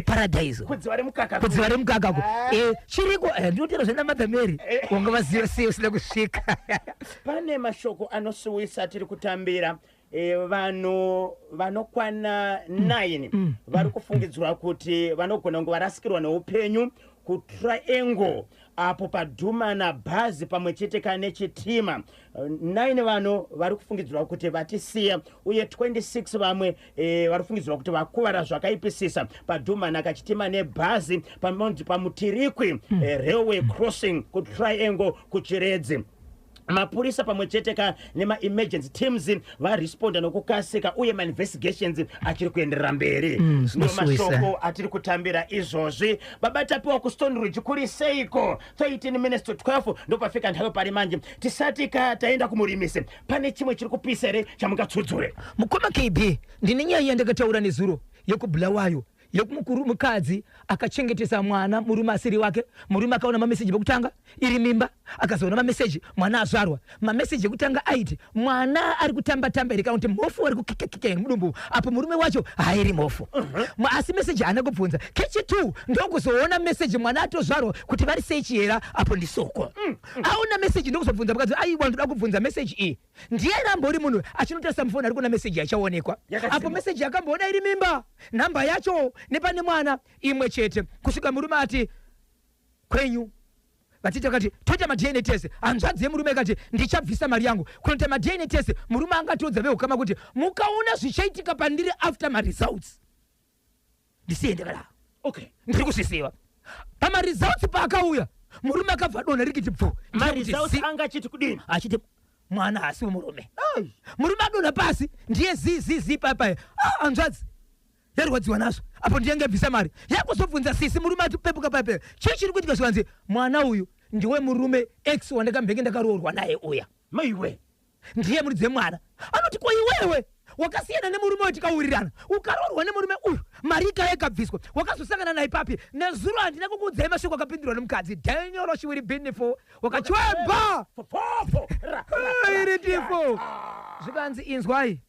paradise. Kudziva remukaka. Kudziva remukakako. Ah. Chiriko, ndinotera zvena Mother Mary. Wanga vaziva sei usina kusvika? Pane mashoko anosuwisa tiri kutambira. Vanhu vanokwana 9 vari kufungidzirwa kuti vanogona kunge varasikirwa neupenyu kuTriangle apo padhumana bhazi pamwe chete kane chitima. 9 vanhu vari kufungidzirwa kuti vatisiya, uye 26 vamwe vari kufungidzirwa kuti vakuvara zvakaipisisa padhumana kachitima nebhazi pamonzi paMutirikwi railway crossing kuTriangle kuChiredzi. Mapurisa pamwe chete ka nemaemergency teams varesponda nokukasika, uye mainvestigations achiri kuenderera mberi. Ndo Zvinosuwisa. mashoko atiri kutambira izvozvi. Baba Tapiwa kuStone Ridge kuri seiko? 13 minutes to 12 ndopafika nthawe pari manje. Tisati ka taenda kumurimisi, pane chimwe chiri kupisa here chamungatsudzure? Mukoma KB, ndine nyaya yandakataura nezuro yekuBhulawayo, yekumukuru mukadzi akachengetesa mwana murume asiri wake. Murume akaona mameseji pekutanga iri mimba, akazoona mameseji mwana azvarwa. Mameseji ekutanga aiti mwana ari kutamba tamba here, kana kuti mhofu ari kukikakika mudumbu, apo murume wacho hairi mhofu. Asi meseji haana kubvunza. Kechi2 ndokuzoona meseji mwana atozvarwa kuti vari sei chiyera, apo ndisoko. Aona meseji ndokuzobvunza mukadzi, aiwa, ndoda kubvunza meseji iyi, ndiye rambori munhu achinotarisa mufoni ari kuona meseji yachaonekwa. Yakadzimwa. Apo meseji yakamboona iri mimba, nhamba yacho nepane mwana imwe chete, kusvika murume ati kwenyu vatiti akati toita maDNA test. Hanzvadzi yemurume ikati ndichabvisa mari yangu kunoita maDNA test. Murume angatiudza veukama kuti mukaona zvichaitika pandiri after maresults, ndisiye ndakadaro. Ndiri kuzviziva. Pamaresults paakauya, murume akabva adonha rikiti bvu. Maresults anga achiti kudini? Achiti mwana haasi wemurume. Murume adonha pasi, ndiye zizizi papai. Ah, hanzvadzi yarwadziwa nazvo, apo ndiyenge bvisa mari yakuzobvunza sisi. Murume atipepuka paipai, chii chiri kuitika? Zvikanzi mwana uyu ndiwe murume ex wandakambenge ndakaroorwa naye uya. Maiwe. Ndiye muridzi wemwana. Anoti ko iwewe wakasiyana nemurume uyu, tikawirirana, ukaroorwa nemurume uyu, mari ikaya ikabviswa, wakazosangana naye papi? Nezuro handina kukuudzai mashoko akapindurwa nemukadzi Daniel Oshiwiri Binifo wakachwebha. Fofo ra, ra, ra. Iritifo zvikanzi, inzwai,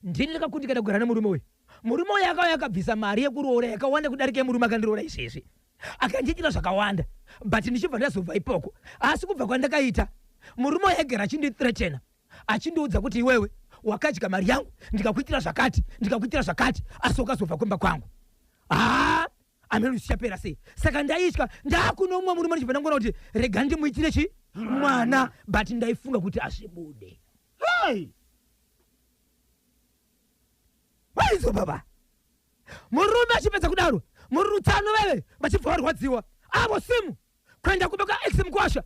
ndini ndakakundikana kugara nemurume uyu. Murume uyu akauya akabvisa mari yekuroora yakawanda kudarika yemurume akandiroora izvezvi, akandiitira zvakawanda, but ndichibva ndazobva ipoko. Asi kubva kwandakaita, murume uyu aigara achindithreatena, achindiudza kuti iwewe wakadya mari yangu, ndikakuitira zvakati, ndikakuitira zvakati, asi wakazobva kumba kwangu. Haa, ameno zvichapera sei. Saka ndaitya ndakuno mumwe murume ndichibva ndangoona kuti rega ndimuitire chi mwana, but ndaifunga kuti azvibude. Hey! Waizo baba. Murume achipedza kudaro, murutsano veve vachibva varwadziwa. Avo simu kuenda kumba kwa ex mukwasha.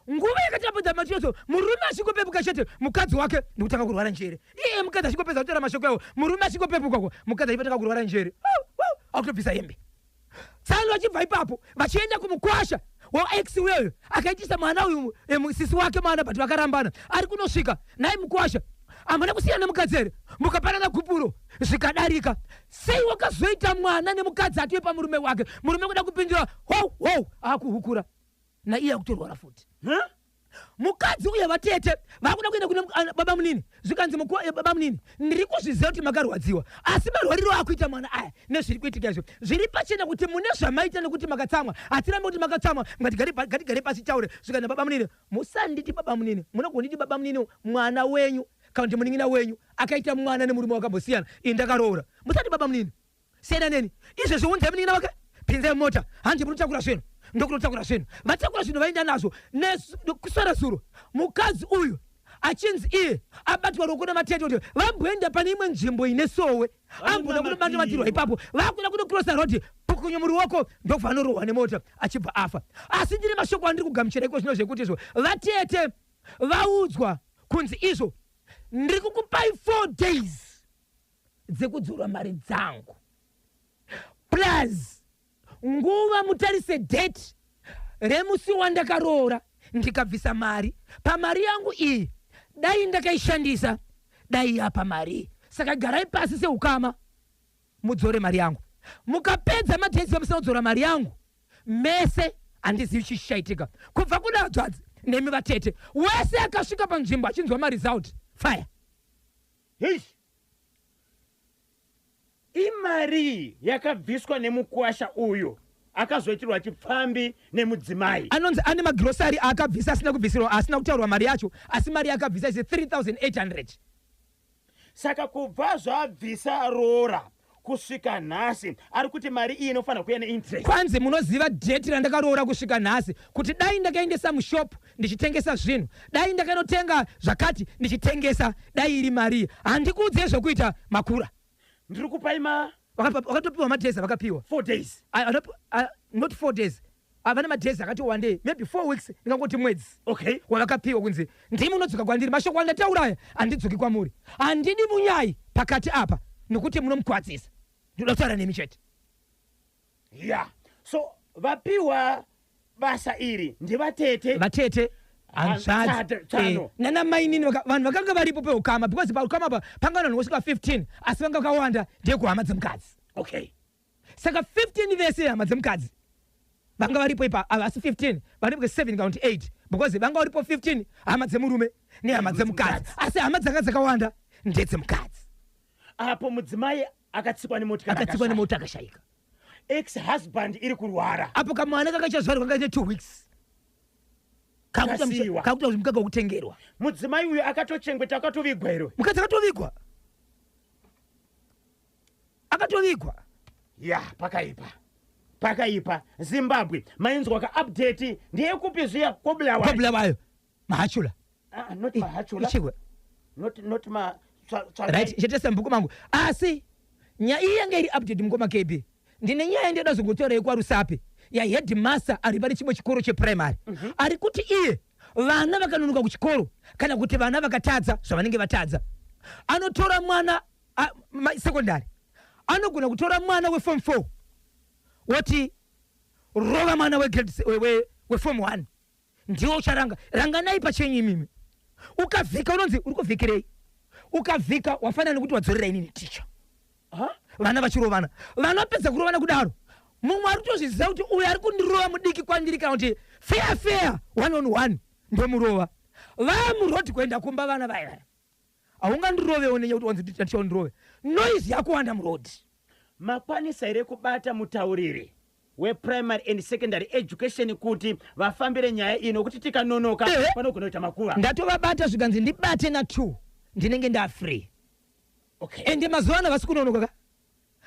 Nguva yakati apedza machioso, murume achingopepuka chete, mukadzi wake ndikutanga kurwara njere. Iye mukadzi achingopedza kutaura mashoko awo, murume achingopepuka ko, mukadzi achipatanga kurwara njere. Akutobvisa hembe. Tsano vachibva ipapo vachienda kumukwasha waex uyoyo akaitisa mwana uyu sisi wake mwana, but vakarambana. Ari kunosvika naye mukwasha, hamuna kusiyana nemukadzi here? Mukapanana gupuro zvikadarika. Sei wakazoita mwana nemukadzi atiwe pamurume wake? Murume kuda kupindura ho ho akuhukura naiye akutorwara futi. Huh? Mukadzi uye vatete vakuda kuenda kune baba munini, zvikanzi baba munini, ndiri kuzviziva kuti makarwadziwa, asi marwariro akuita mwana aya nezviri kuitika izvo zviri pachena kuti mune zvamaita nekuti makatsamwa. Hatirambe kuti makatsamwa, ngatigare pasi taure. Zvikanzi baba munini, musanditi baba munini, munogonditi baba munini mwana wenyu kana kuti munin'ina wenyu akaita mwana nemurume wakambosiyana, ini ndakaroora. Musati baba munini, siyana neni izvezvi, unzai munin'ina wake, pinzai mumota, handi munotakura zvinhu, ndokunotakura zvinhu. Vatakura zvinhu vaenda nazvo kuswera zuro mukadzi uyu achinzi iye abatwa ruoko namatete kuti vamboenda pane imwe nzvimbo ine sowe, amboda kunobatwa ipapo, vakuda kunokrosa road, pukunyu muruoko, ndokubva anorohwa nemota achibva afa. Asi ndine mashoko andiri kugamuchira iko zvino zvekuti izvo vatete vaudzwa kunzi izvo ndiri kukupai 4 days dzekudzora mari dzangu, plus nguva mutarise date remusi wandakaroora ndikabvisa mari. Pamari yangu iyi dai ndakaishandisa, dai yapa mari. Saka garai pasi seukama mudzore mari yangu. Mukapedza madays vamusina kudzora mari yangu mese, handizivi chii chichaitika. Kubva kuna hanzvadzi nemi vatete wese akasvika panzvimbo achinzwa maresult fire. Heish. Imari yakabviswa nemukwasha uyu akazoitirwa chipfambi nemudzimai. Anonzi ane magrosari aakabvisa asina kubvisirwa, asina kutaurwa mari yacho, asi mari yaakabvisa is 3800. Saka kubva zvabvisa roora kusvika nhasi ari kuti mari iyi inofanira kuuya neinterest. Kwanzi munoziva date randakaroora kusvika nhasi, kuti dai ndakaendesa mushop ndichitengesa zvinhu, dai ndakanotenga zvakati ndichitengesa, dai iri mari. Handikuudzei zvokuita makura. Ndiri kupai ma Vakatopiwa madays avakapiwa. 4 days. Not 4 days, vane madays akati wandei, maybe 4 weeks, ndingangoti mwedzi wavakapiwa kunzi ndimi unodzoka kwandiri. Mashoko andatauraya handidzoki kwamuri, handidi munyai pakati apa nokuti munomukwadzisa, ndinoda kutaura nemi chete. Yeah, so vapiwa basa iri ndivatete. Vatete, hanzvadzi Tsano. Nana mainini, vanhu vakanga varipo peukama, because paukama apa panga vanhu vosvika 15, asi vanga vakawanda ndeyekuhama dzemukadzi. Saka 15 vese hama dzemukadzi vanga varipo ipa, havasi 15, vanenge 7 kana kuti 8, because vanga varipo 15 hama dzemurume nehama dzemukadzi, asi hama dzanga dzakawanda ndedzemukadzi. Apo mudzimai akatsikwa nemotikari, akatsikwa akashaya. Nemota akashayika. Ex husband iri kurwara. Apo kamwana kakachazvarwa kakaite 2 weeks. Kasiyiwa. Kakuita kuti mukaka wekutengerwa. Mudzimai uyu akatochengeta, akatovigwa here? Mukadzi akatovigwa, akatovigwa. Ya, pakaipa, pakaipa. Zimbabwe, mainzwa kaupdate ndeyekupi zviya? Kobulawayo. Kobulawayo, Mahachula. Ah, not Mahachula. Ichikwe. Not ma Right, chetesa mubhuku mangu, asi nyaya iyi yanga iri update. Mukoma KB, ndine nyaya ndinoda zogotaura yekwaRusape, yaheadmaster ari pane chimwe chikoro cheprimary, ari kuti iye vana vakanonoka kuchikoro kana kuti vana vakatadza zvavanenge vatadza, anotora mwana secondary, anogona kutora mwana weform 4 woti rova mwana wegrade weform 1, ndiwo ucharanga. Ranganai pachenyu imimi. Ukavhika unonzi uri kuvhikirei? Ukavhika wafanana nekuti wadzorera inini ticha. Vana vachirovana, vanopedza kurovana kudaro, mumwe ari kutozviziva kuti uyu ari kundirova mudiki kwandiri, kana kuti fair fair, one on one, ndomurova. Vamuroad kuenda kumba vana vaya vaya, haungandirovewo nenyaya kuti wanzi ticha undirove, noise yakuwanda muroad. Makwanisa here kubata mutauriri weprimary and secondary education kuti vafambire nyaya ino, kuti tikanonoka panogona kuita makuva? Ndatovabata, zvikanzi ndibate na2 ndinenge ndafree. Okay. Ende mazuva ano havasi kunonoka ka.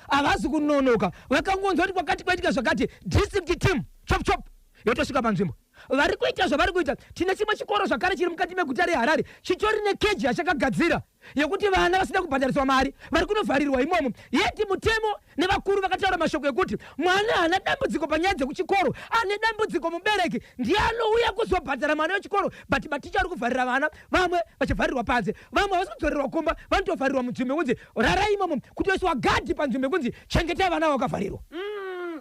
Havazi kunonoka, vakangonzwa kuti kwakati kwaitika zvakati, district team chop chop yotosvika panzvimbo. Vari kuita zvavari kuita. Tine chimwe chikoro zvakare chiri mukati meguta reHarare chitori nekeji yachakagadzira yekuti vana vasina kubhadhariswa mari vari kunovharirwa imomo. Yeti mutemo nevakuru vakataura mashoko ekuti mwana haana dambudziko panyaya dzekuchikoro, ane dambudziko mubereki ndiye anouya kuzobhadhara mwana wechikoro, but maticha ari kuvharira vana, vamwe vachivharirwa panze, vamwe havasi kudzorerwa kumba, vanotovharirwa munzvimbo yekunzi rarai imomo, kutoiswa gadhi panzvimbo yekunzi chengetai vana vakavharirwa.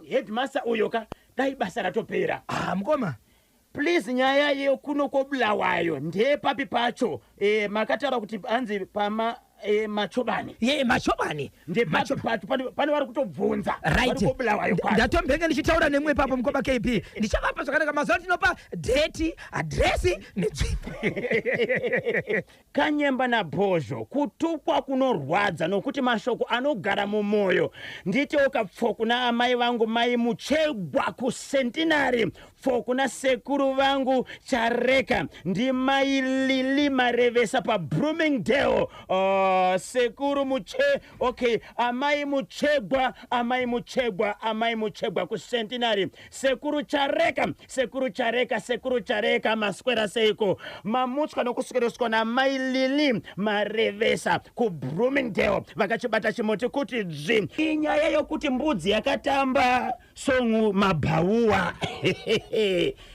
Headmaster uyo ka, dai basa ratopera. Ah, mukoma. Please, nyaya yekuno koBulawayo ndepapi pacho? Makataura kuti hanzi pama Machobani. Ye, Machobani. Ndepapi pacho? Pane vari kutobvunza. Vari koBulawayo kwacho. Ndatombenge ndichitaura nemwe ipapo, mukoma KB. Ndichavapa zvakanaka. Mazuva tinopa date, adresi nenzvimbo. Kanyemba naBhozho, kutukwa kunorwadza nokuti mashoko anogara mumwoyo. Nditewo pfo kuna amai vangu mai Muchegwa kuCentenary, pfo kuna sekuru vangu Chareka, ndimai Lili Marevesa paBloomingdale. Sekuru Muche, okay, amai Muchegwa, amai Muchegwa, amai Muchegwa kuCentenary, sekuru Chareka, sekuru Chareka, sekuru Chareka, maswera seiko? Mamutswa nokuswereswa namai Lili Marevesa kuBloomingdale, vakachibata chimuti kuti dzvi. Inyaya yokuti mbudzi yakatamba song mabhauwa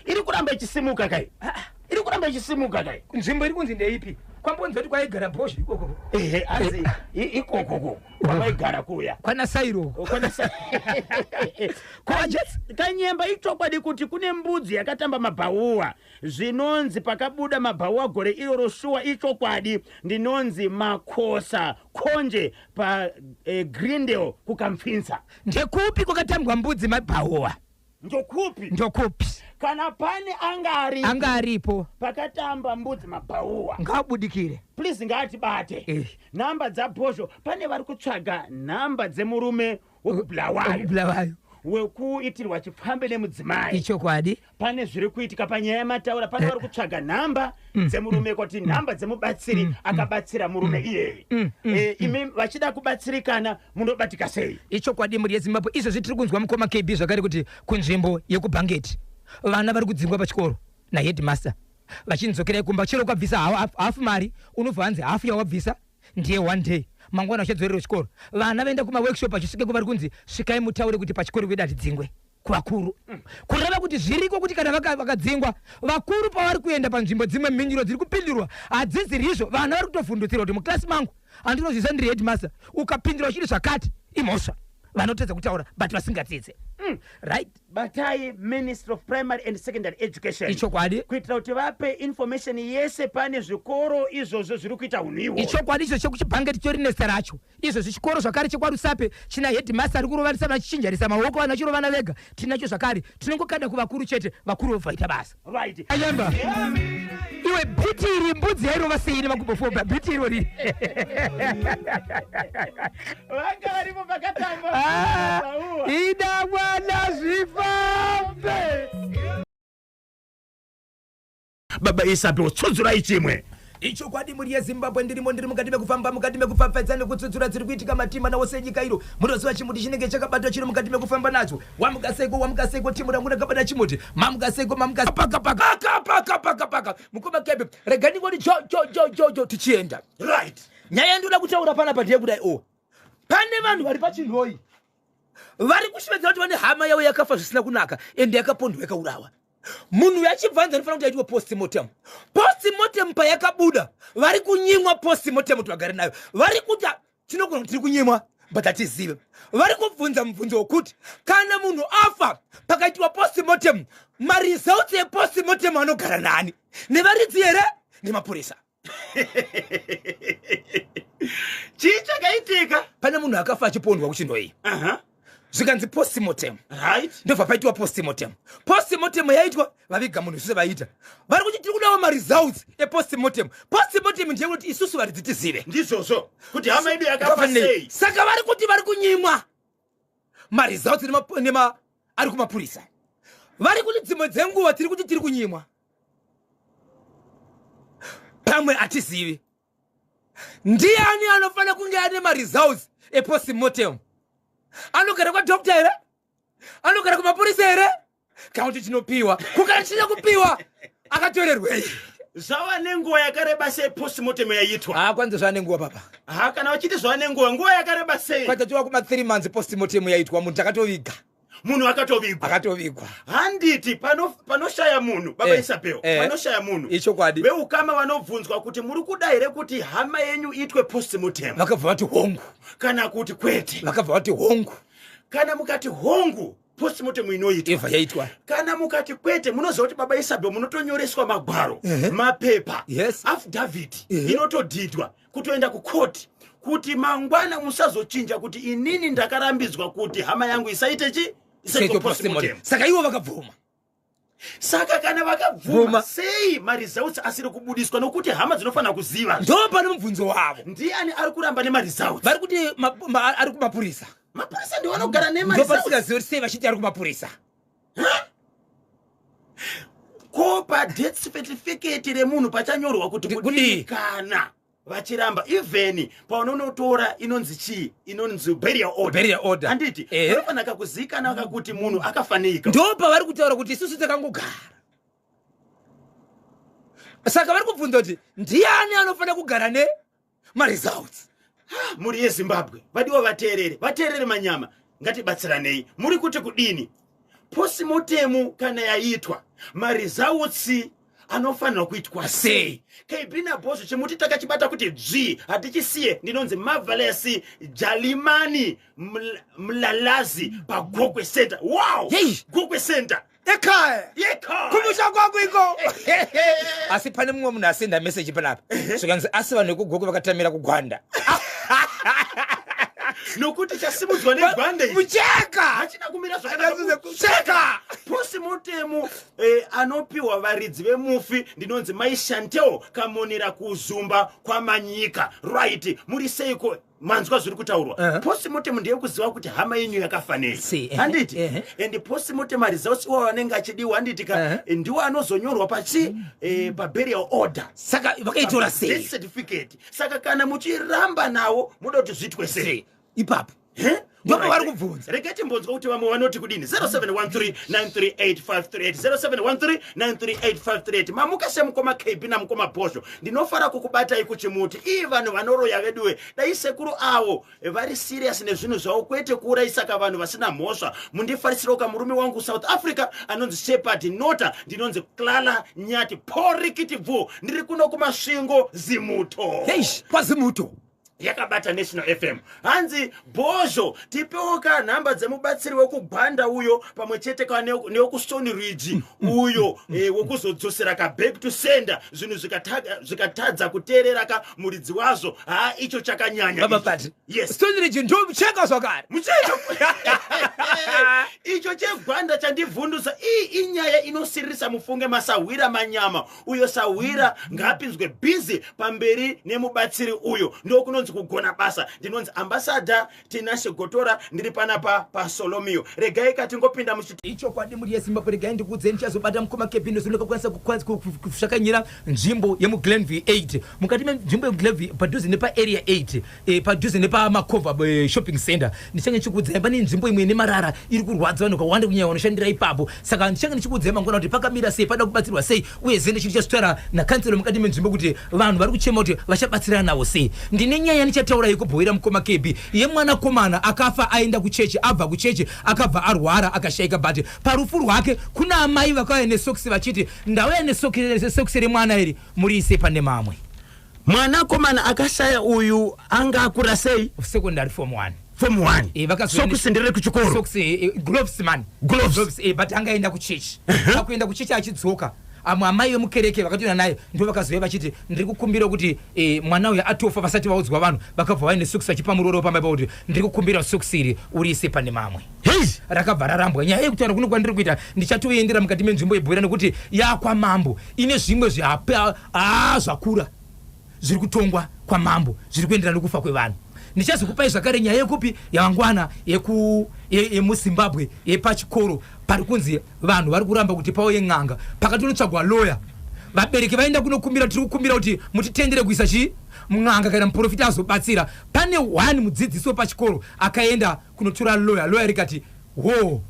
iri kuramba ichisimuka kai, iri kuramba ichisimuka kai. Nzvimbo iri kunzi ndeipi? Kwambonzi kuti kwaigara Bhozho ikoko? Ehe, anzi ikokoko kwavaigara kuya. Kwana Sairo. Kanyemba, ichokwadi kuti kune mbudzi yakatamba mabhauwa? Zvinonzi pakabuda mabhauwa gore iroro, shuwa ichokwadi? Ndinonzi Makosa Konje pa Greendale kuKamfinsa. Ndekupi kwakatambwa mbudzi mabhauwa? Ndokupi? Ndokupi? Kana pane anga ari anga aripo pakatamba mbudzi mabhauwa, ngaabudikire. Please, ngaatibate. Nhamba dzaBhozho, pane vari kutsvaga nhamba dzemurume wekuBulawayo Bulawayo wekuitirwa chipfambe nemudzimai. Ichokwadi. Pane zviri kuitika panyaya yamataura, pane vari kutsvaga nhamba dzemurume, kuti nhamba dzemubatsiri akabatsira murume iyeye. Imi vachida kubatsirikana munobatika sei? Ichokwadi, mhuri yeZimbabwe. Izvozvi tiri kunzwa, mukoma KB, zvakare kuti kunzvimbo yekuBhangeti vana vari kudzingwa pachikoro naheadmaster vachinzokerai kumba. Chero ukabvisa hafu mari, unobva hanzi hafu yawabvisa ndiye one day, mangwana uchadzorerwa chikoro. Vana vaenda kumaworkshop, vachisvika vari kunzi svikai mutaure kuti pachikoro kwedu hatidzingwe kuvakuru. Kureva kuti zviriko kuti kana vakadzingwa, vakuru pavari kuenda panzvimbo dzimwe, mhinduro dziri kupindurwa hadzizirizvo. Vana vari kutovhundutsirwa kuti muklasi mangu handinozvisa, ndiri headmaster, ukapindura uchiti zvakati imhosva. Vanotadza kutaura but vasingadzidze, right? Batai Ministry of Primary and Secondary Education. Ichokwadi. Kuitira kuti vape information yese pane zvikoro izvozvo zviri kuita unhu ihwohwo. Ichokwadi. Izvo chekuChibhangeti chitori nezita racho. Izvozvi chikoro zvakare chekwaRusape china headmaster ari kurovanisa vana, achichinjanisa maoko, vanhu vachirovana vega. Tinacho zvakare. Tinongokanda kuvakuru chete, vakuru vobva vaita basa. Ayamba iwe, beat iri, mbudzi yairova sei nemakumbo four? Beat irori. Vanga varipo pakatamba Ah, mabhauwa. Ida mwana zvifambe. Baba Isabel, tsudzurai chimwe. Ichokwadi, mhuri yeZimbabwe. Ndirimo, ndiri mukati mekufamba, mukati mekupfapfaidza nekutsutsura dziri kuitika matima nawo senyika iro. Munoziva chimuti chinenge chakabatwa chiri mukati mekufamba nacho. Wamukaseko, wamukaseko, timu rangu rakabata chimuti. Mamukaseko, mamuka paka paka paka paka paka paka. Mukoma Kebe, rega ndingoti jo jo jo jo jo, tichienda. Nyaya yandinoda kutaura panapa ndeyekudai o pane vanhu vari paChinhoi vari kushevedzera kuti vane hama yavo yakafa zvisina kunaka, ende yakapondwa, yakaurawa. Munhu uyu achibvanza anofanira kuti aitwe postmortem. Postmortem payakabuda, vari kunyimwa postmortem kuti vagare nayo. Vari kuti tinogona kuti tiri kunyimwa, but hatizive. Vari kubvunza mubvunzo wekuti kana munhu afa pakaitwa postmortem, maresults epostmortem anogara nani? Nevaridzi here, nemapurisa? Chii chakaitika? Pane munhu akafa achipondwa kuChinhoi. Zvikanzi postmortem. Ndobva paitwa postmortem. Postmortem yaitwa, vaviga munhu zvese vaita. Vari kuti tiri kudawo maresults epostmortem. Postmortem ndeyekuti isusu varidzi tizive ndizvozvo kuti hama yedu yakafa sei. Saka vari kuti vari kunyimwa maresults nema ari kumapurisa. Vari kuti dzimwe dzenguva tiri kuti tiri kunyimwa, pamwe hatizivi. Ndiani anofanira kunge ane maresults epostmortem? Anogara kwadoctor here? Anogara kumapurisa here? Kana kuti chinopiwa kukana chisina kupiwa akatorerwei? Zvava nenguva yakareba sei postmortem yaitwa? Haa, kwanzi zvava nenguva papa. Ha, kana vachiti zvava nenguva, nguva yakareba sei? Kwatatiwa kuma 3 months postmortem yaitwa, munhu takatoviga. Munhu akatovigwa? Akatovigwa. Handiti panoshaya munhu, baba Isabel, panoshaya munhu, Ichokwadi. Veukama vanobvunzwa kuti muri kuda here kuti hama yenyu itwe postmortem? Vakabva vati hongu. Kana kuti kwete? Vakabva vati hongu. Kana mukati hongu, postmortem inoitwa. Ibva yaitwa. Kana mukati kwete, munoziva kuti, baba Isabel, munotonyoreswa magwaro, mapepa, affidavit inotodhidwa kutoenda kukoti, kuti mangwana musazochinja kuti inini ndakarambidzwa kuti hama yangu isaite chi isaitwe postmortem. Saka ivo vakabvuma. Saka kana vakabvuma, Bvuma. sei maresults asiri kubudiswa? Nokuti hama dzinofanira kuziva. Ndo pane mubvunzo wavo. Ndiani ari kuramba nemaresults? Vari kuti ari kumapurisa. Mapurisa ndiwo anogara nemaresults. Ndopatisikazivi kuti sei vachiti ari kumapurisa. Ko padeath certificate remunhu pachanyorwa kuti Kuti kudii kudii? kana vachiramba? Even paunonotora inonzi chii, inonzi burial order. Burial order. Handiti panofanira kuzikanwa kuti munhu akafanika? Ndo pavari kutaura kuti isusu takangogara. Saka vari kubvunza kuti ndiani anofanira kugara nemaresults? Mhuri yeZimbabwe, vadiwa vateerere, vateerere manyama, ngatibatsiranei. Muri kuti kudini? Postmortem kana yaitwa, maresults anofanirwa kuitwa sei? KB naBhozho, chimuti takachibata kuti dzvi, hatichisiye. Ndinonzi Marvelous Jalimani Mlalazi paGokwe Center. Wow! Yei! Gokwe Center. Ekhaya. Yekhaya. Kumusha kwangu iko. Asi pane mumwe munhu asenda meseji panapa, zvikanzi asi vanhu vekuGokwe vakatamira kuGwanda. Nokuti chasimudzwa negwanda ichi Mucheka. Hachina kumira zvakanaka. Mucheka. Postmortem anopiwa varidzi vemufi. Ndinonzi Mai Shantel Kamonera, kuZumba kwaManyika. Right, muri seiko? Manzwa zviri kutaurwa? Postmortem ndeyekuziva kuti hama yenyu yakafa nei. Si, ehe, Handiti? Ehe. And postmortem maresults iwawo anenge achidiwa, handiti ka? Ndiwo anozonyorwa pachi paburial order. Saka vakaitora Death sei? certificate. Saka kana muchiramba nawo, muda kuti zviitwe sei? Sei ipapo? Eh? Ndipo Alright. vari kubvunza. Regai timbonzwa kuti vamwe vanoti kudini. 0713938538, 0713938538. Mamuka semukoma KB namukoma Bhozho, ndinofara kukubatai kuchimuti. Ii, vanhu vanoroya veduwe. Dai sekuru avo vari serious nezvinhu zvavo, kwete kuurayisaka vanhu vasina mhosva. Mundifarisirewo kamurume wangu South Africa anonzi Shepard Nota. Ndinonzi Clara Nyati Porikiti Bvu, ndiri kuno kuMasvingo, Zimuto. Eish, kwaZimuto. Yakabata National FM. Hanzi Bhozho, tipewo ka nhamba dzemubatsiri wekuGwanda uyo, pamwe chete ka newekuStone Ridge uyo, wekuzodzosera ka back to sender zvinhu zvikatadza kuteerera ka muridzi wazvo. Ha, icho chakanyanya Baba icho. Pati. Yes. Stone Ridge ndo mucheka zvakare. Mucheka. Icho cheGwanda chandivhundusa. Iyi inyaya inosiririsa, mufunge. Masahwira manyama uyo, sahwira ngaapinzwe bhizi pamberi nemubatsiri uyo. Ndokunonzi kugona basa. Ndinonzi Ambassador Tinashe Gotora, ndiri panapa paSolomio. Regai katingopinda muchi Ichokwadi, muri yeZimbabwe, regai ndikuudzei, ndichazobata mukoma Kebino zinokakwanisa kushakanyira nzvimbo yemuGlenview 8. Mukati menzvimbo yemuGlenview, padhuze nepaArea 8, padhuze nepaMakova Shopping Center, ndichange ndichikuudzai pane nzvimbo imwe ine marara iri kurwadza vanhu vakawanda, kunyanya vanoshandira ipapo. Saka ndichange ndichikuudzai mangwana kuti pakamira sei, pada kubatsirwa sei, uye zende chiri chazvitaura nakanselo mukati menzvimbo kuti vanhu vari kuchema kuti vachabatsirana navo sei. Ndine nyaya ndichataura yekubhoira mukoma KB, yemwanakomana akafa aenda kuchechi, abva kuchechi akabva arwara akashayika. But parufu rwake kuna amai vakauya nesokisi vachiti ndauya nesokisi remwana iri, muriise pane mamwe. Mwanakomana akashaya uyu anga akura sei? Secondary form 1. Form 1? Sokisi Sokisi nderekuchikoro? Socks, gloves man. Gloves. But angaenda kuchechi. Akuenda kuchechi, achidzoka, amwe amai vemukereke vakatoenda naye, ndo vakazouya vachiti ndiri kukumbira kuti mwana uyu atofa vasati vaudzwa vanhu. Vakabva vaine sokisi vachipa muroro pamba ipapo kuti ndiri kukumbira sokisi iri uriise pane mamwe. Hei. Rakabva rarambwa. Nyaya yekutaura kuno kwandiri kuita, ndichatoendera mukati menzvimbo yebhora nekuti yakwamambo, ine zvimwe zviapa zvakura zviri kutongwa kwamambo, zviri kuenderana nekufa kwevanhu. Ndichazokupai zvakare nyaya yekupi yamangwana yemuZimbabwe, yepachikoro pari kunzi vanhu vari kuramba kuti pauye n'anga, pakatonotsvagwa loya. Vabereki vaenda kunokumbira, tiri kukumbira kuti mutitendere kuisa chii mun'anga kana muprofita azobatsira. Pane one mudzidzisi wepachikoro akaenda kunotora lawyer, lawyer rikati ho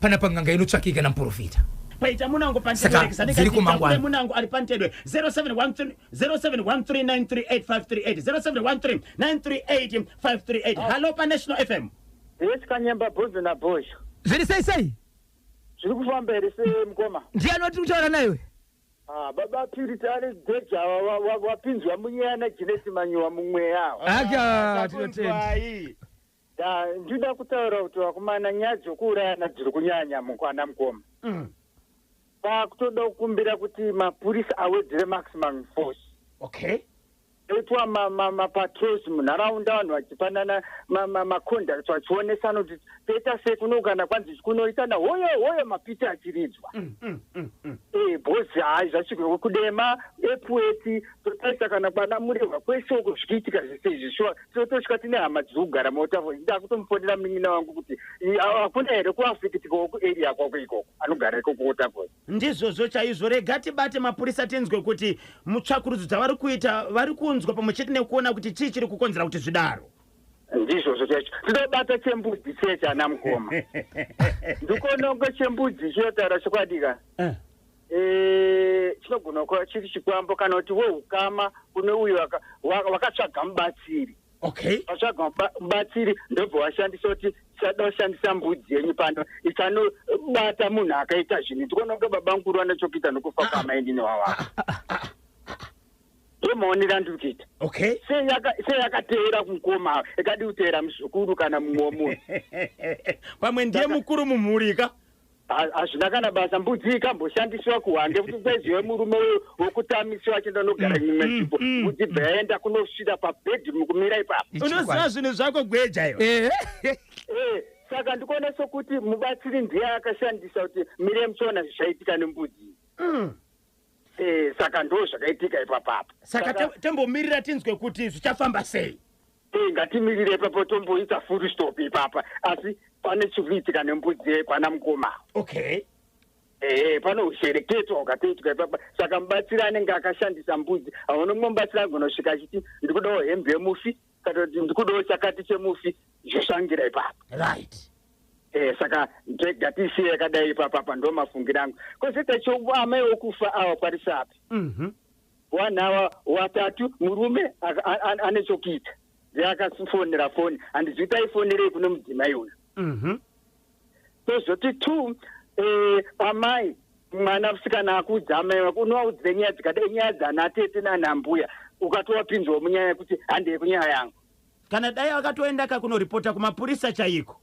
panapa n'anga inotsvakei kana muprofita. Paita munango. Saka, dziri kumangwana. Munango ari pantedwe 0713 0713938538, 0713938538. Hallo paNational FM. Yes, Kanyemba, Bhozo naBhosho. Zviri sei sei? Zviri kufamba here semukoma? Ndiani watiri kutaura naiwe? Ah, baba Purity ari gweja wapinzwa munyaya naJenesi Manyowa mumweya awo. Aka, tinotenda. Takunzwai. Da, ndinoda kutaura kuti vakomana, nyaya dzokuurayana dziri kunyanya mukwana mukoma. Pakutoda kukumbira kuti mapurisa awedzere maximum force. Oitwa mapatrols munharaunda, vanhu vachipanana maconduct, vachionesana kuti toita sei kuno, kana kwanzi kunoitana hoyo hoyo, mapiti achiridzwa. Bhozi hai, zvasvika kudema Epworth, totarisa kana kwana Murehwa, kwese uko zvichiitika zvese izvi, shuwa totosvika tine hama dziri kugara motafo. Ndakutomufonera munin'ina wangu kuti hakuna here kuafikitikawo kuarea kwako ikoko anogara ikoko Waterford. Ndizvozvo chaizvo. Rega tibate mapurisa tinzwe kuti mutsvakurudzo dzavari kuita vari kunzwa pamwe chete nekuona kuti chii chiri kukonzera kuti zvidaro. Ndizvozvo chaizvo. Tinobata chembudzi cheche, ana mukoma. Ndikuonongo chembudzi chinotaura chokwadi ka. Chinogona kuva chiri chikwambo kana kuti weukama kune uyo wakatsvaga mubatsiri. Vatsvaga mubatsiri, ndobva washandisa kuti tisada kushandisa mbudzi yenyu pano, ichanobata munhu akaita zvinhu. Ndikuona kunge baba mukuru vane chokuita nokufa kwamainini wawako. Ndomaonero andiri kuita. Sei yakateera kumukoma, ikadi kuteera muzukuru kana mumwe womunhu? Pamwe ndiye mukuru mumhuri ka. Hazvina kana basa. Mbudzi ikamboshandiswa kuhande kuti kwaizive murume wokutamisiwa achienda nogara imwe nzvimbo, mbudzi bva yaenda kunosvika pabhedhi mukumira ipapo. Unoziva zvinhu zvako, gweja iwe. Saka ndikuona sokuti mubatsiri ndiye akashandisa kuti mire muchiona zvichaitika nembudzi. Saka ndo zvakaitika ipapapo. Saka tombomirira tinzwe kuti zvichafamba sei. Ngatimirire ipapo, tomboita full stop ipapa, asi pane chiri kuitika nembudzi kwana mukoma. Ehe, pane ushereketwa hwakatoitika ipapa. Saka mubatsiri anenge akashandisa mbudzi. Hauna mumwe mubatsiri agona kusvika achiti ndikudawo hembe yemufi kana kuti ndikudawo chakati chemufi, zvoshangira ipapo. Saka ngatisiye yakadai ipapapa. Ndo mafungiro angu. Kozoita amai wokufa ava kwarisapi, vanhu ava watatu, murume ane chokuita, ndiye akafonera foni. Handizivi kuti aifonerei kune mudzimai uyu. Tozoti two, amai, mwana musikana akuudza amai vako, unovaudzire nyaya dzikadai, nyaya dzana tete nanambuya, ukatowapinzwawo munyaya yekuti handei kunyaya yangu. Kana dai akatoenda kakunoripota kumapurisa chaiko.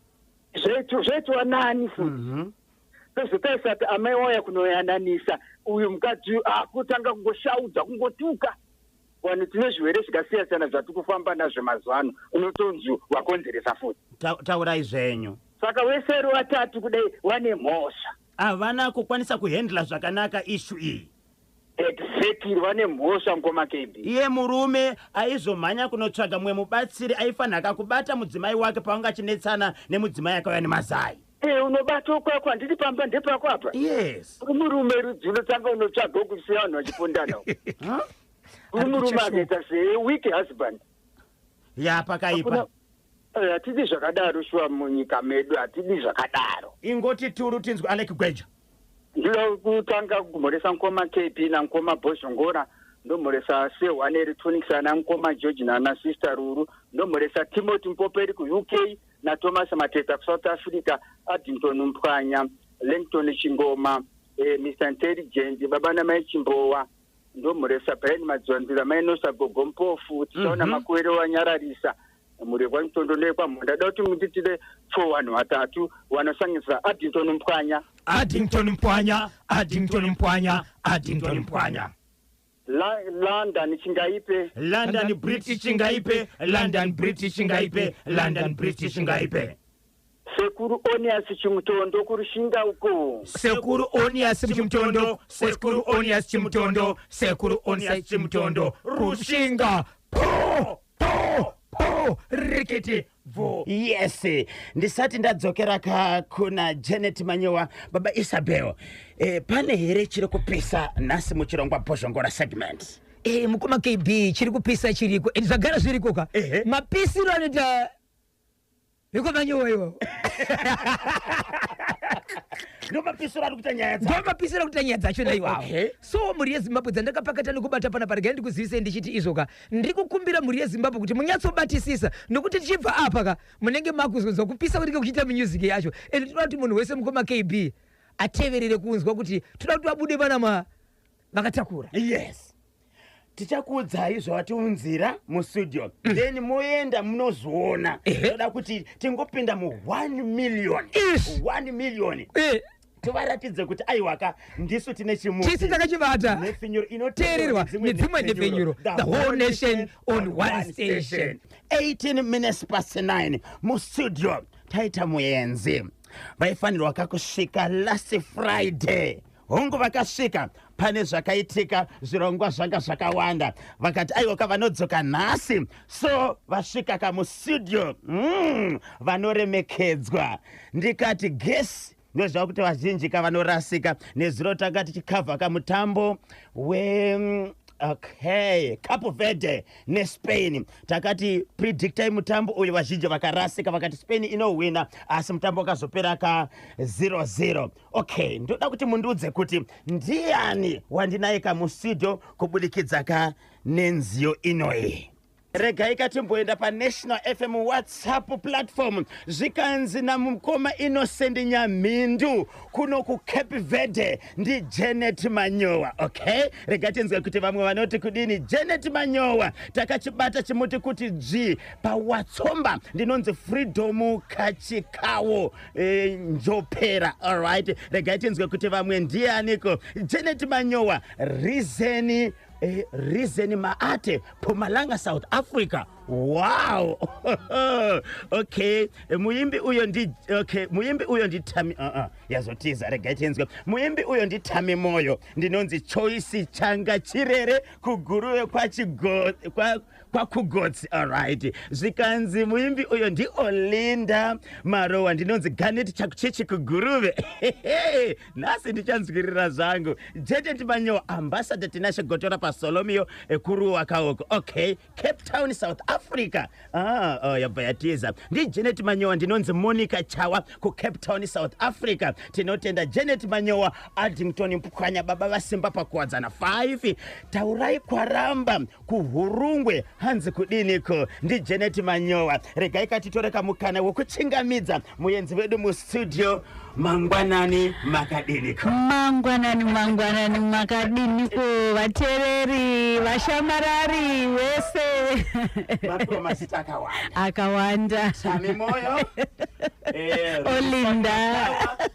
Zvaitwa nani futi. Tozotarisa kuti amai wauya kunoyananisa uyu mukadzi uyu, akutanga kungoshaudza, kungotuka vanhu. Tine zvirwere zvakasiyana siyana zvatiri kufamba nazvo mazuva ano, unotonzi wakonzeresa futi. Taurai zvenyu. Saka weseri watatu kudai wane mhosva. Havana kukwanisa kuhandla zvakanaka issue iyi. Exactly, vane mhosva, mukoma KB. Iye murume aizomhanya kunotsvaga mumwe mubatsiri, aifanira kakubata mudzimai wake paanga achinetsana nemudzimai akauya nemazai. Unobata kwako, handiti pamba ndepako apa? Uri murume rudzi unotanga unotsvaga kusiya vanhu vachipondana? Huh? Uri murume akaita seweak husband. Ya, pakaipa. Hatidi zvakadaro shuwa munyika medu, hatidi zvakadaro. Ingoti turu tinzwe Alec Gweja. Ndinoda kutanga kumhoresa mukoma KB namukoma Bhozhongora. Ndomhoresa se1 Electronics, ana mukoma George nana Sister Ruru. Ndomhoresa Timothy Mupoperi kuUK naThomas Mateta kuSouth Africa, Addington Mpwanya, Langton Chingoma, Mr Intelligent, baba namai Chimbowa. Ndomhoresa Brian Madzwanzira, Mainosa, Gogo Mpofu, tichaona. Makuwere wanyararisa mhuri yekwaMutondo neyekwaMhonda. Da kuti munditire fo vanhu vatatu vanosanganisira Addington Mpwanya. Addington Mpwanya, Addington Mpwanya, Addington Mpwanya. London Chingaipe. London British Chingaipe, London British Chingaipe, London British Chingaipe. Sekuru Onias Chimutondo kuRushinga uko. Sekuru Onias Chimutondo, Sekuru Onias Chimutondo, Sekuru Onias Chimutondo, Rushinga. Po po po, rikiti. Bvo. Yes, ndisati ndadzokera ka kuna Janet Manyowa, baba Isabel, pane here chiri kupisa nhasi muchirongwa Bhozhongora segment? Mukoma KB, chiri kupisa chiriko, and zvagara zviriko ka. Mapisiro anoita vekwaManyowa iwawo. Ndomapisiro ari kuita nyaya dzacho. Ndomapisiro ari kuita nyaya dzacho naiwawo. So mhuri yeZimbabwe, dzandakapakata nekubata panapa, regai ndikuzivisei ndichiti izvo ka, ndiri kukumbira mhuri yeZimbabwe kuti munyatsobatisisa, nokuti tichibva apa ka, munenge makuzonzwa kupisa kunenge kuchiita music yacho. And toda kuti munhu wese, mukoma KB, ateverere kunzwa kuti toda kuti vabude panama vakatakura. Yes, tichakuudzai zvavatiunzira mustudio, then moenda munozviona. Toda kuti tingopinda mu1 million. Ish. 1 million. Tivaratidze kuti aiwaka, ndisu tine chimuti. Tisi takachibata. Nhepfenyuro Teererwa nedzimwe nhepfenyuro, the whole nation on one station. 18 minutes past 9, mustudio taita muenzi. Vaifanirwa kakusvika last Friday, hongu vakasvika, pane zvakaitika, zvirongwa zvanga zvakawanda, vakati aiwaka, vanodzoka nhasi. So vasvika kamustudio, vanoremekedzwa. Ndikati guest, ndozva kuti vazhinji kavanorasika. Nezuro tanga tichikavha kamutambo we okay, Cape Verde neSpain. Takati predictai mutambo uyu, vazhinji vakarasika, vakati Spain inohwina, asi mutambo wakazopera ka 00. Okay, ndoda kuti mundiudze kuti ndiani wandinaye kamustudio kubudikidza ka nenziyo inoyi. Regai katimboenda paNational FM WhatsApp platform. Zvikanzi namukoma Innocent Nyamhindu kuno kuCape Verde, ndiJanet Manyowa. Okay, regai tinzwe kuti vamwe vanoti kudini. Janet Manyowa, takachibata chimuti kuti dzvi pawatsomba. Ndinonzi Freedom Kachikawo, Njopera. Alright, regai tinzwe kuti vamwe ndianiko. Janet Manyowa, Reason Maate, Mpumalanga, South Africa. Wow, okay, muimbi uyo ndi, okay, muimbi uyo nditami, yazotiza. Regai tinzwe. Muimbi uyo nditami Moyo. Ndinonzi Choice Changa Chirere, kuGuruve kwaKugotsi. Alright, zvikanzi muimbi uyo ndiOlinda Marowa. Ndinonzi Ganet Chakuchechi, kuGuruve. Nhasi ndichanzwirira zvangu. Janet Manyowa, Ambassador Tinashe Gotora paSolomio, ekuruwa kaoko. Okay, Cape Town, South Africa. Ah, oh, yabva yatiza. NdiJanet Manyowa. Ndinonzi Monica Chawa, kuCape Town, South Africa. Tinotenda Janet Manyowa. Addington Mpwanya, baba vaSimba paKuwadzana 5. Taurai Kwaramba, kuHurungwe. Hanzi kudiniko? NdiJanet Manyowa. Regai katitore kamukana wekuchingamidza muenzi wedu mustudio. Mangwanani, makadiniko? Mangwanani, mangwanani, makadiniko vateereri, vashamarari vese? Mapiwa mazita akawanda. Akawanda. Tami Moyo, Olinda.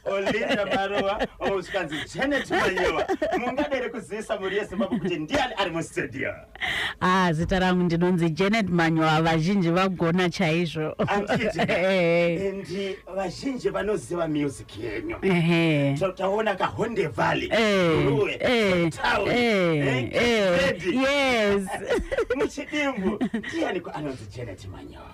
Olinda Marowa. Oh, zvikanzi Janet Manyowa. Mungadere kuzivisa mhuri yeZimbabwe kuti ndiani ari mustudio? Ah, zita rangu ndinonzi Janet Manyowa. Vazhinji vagona chaizvo. Anditi? And vazhinji vanoziva music yenyu. Taona kaHonde Valley, Guruve, Town, Ready. Muchidimbu, ndiani anonzi Janet Manyowa?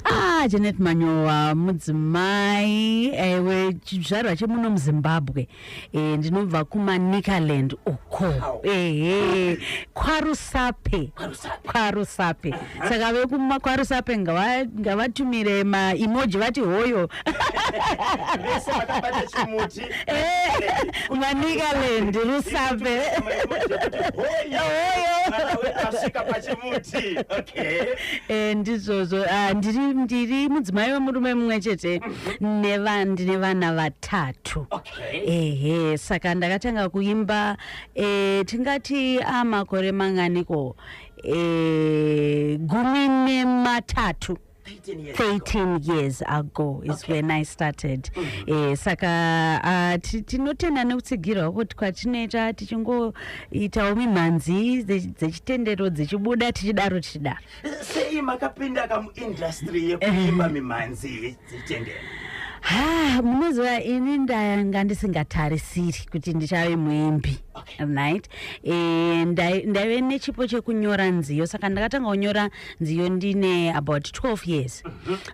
Ah, Janet Manyowa mudzimai wechizvarwa chemuno muZimbabwe. Ndinobva kuManicaland uko. How? Ehe, kwaRusape. KwaRusape. KwaRusape. Saka vekuma kwaRusape ngavatumire maemoji vati hoyo. Vese vakabata chimuti. Manicaland, Rusape. Hoyo, asvika pachimuti. Okay. Ndizvozvo. Ah, ndiri mudzimai wemurume mumwe chete, ndine vana vatatu. Ehe, saka ndakatanga kuimba, tingati amakore manganiko, 13. 13 years ago. 13 years ago is when I started. Saka tinotenda nekutsigirwa kuti kwatinoita, tichingoitawo mimhanzi dzechitendero, dzichibuda, tichidaro tichidaro. Sei makapinda kamuindustry yekuimba mimhanzi dzechitendero? Ha, munoziva, ini ndanga ndisingatarisiri kuti ndichave muimbi. Right. Ndaive nechipo chekunyora nziyo, saka ndakatanga kunyora nziyo ndine about 12 years.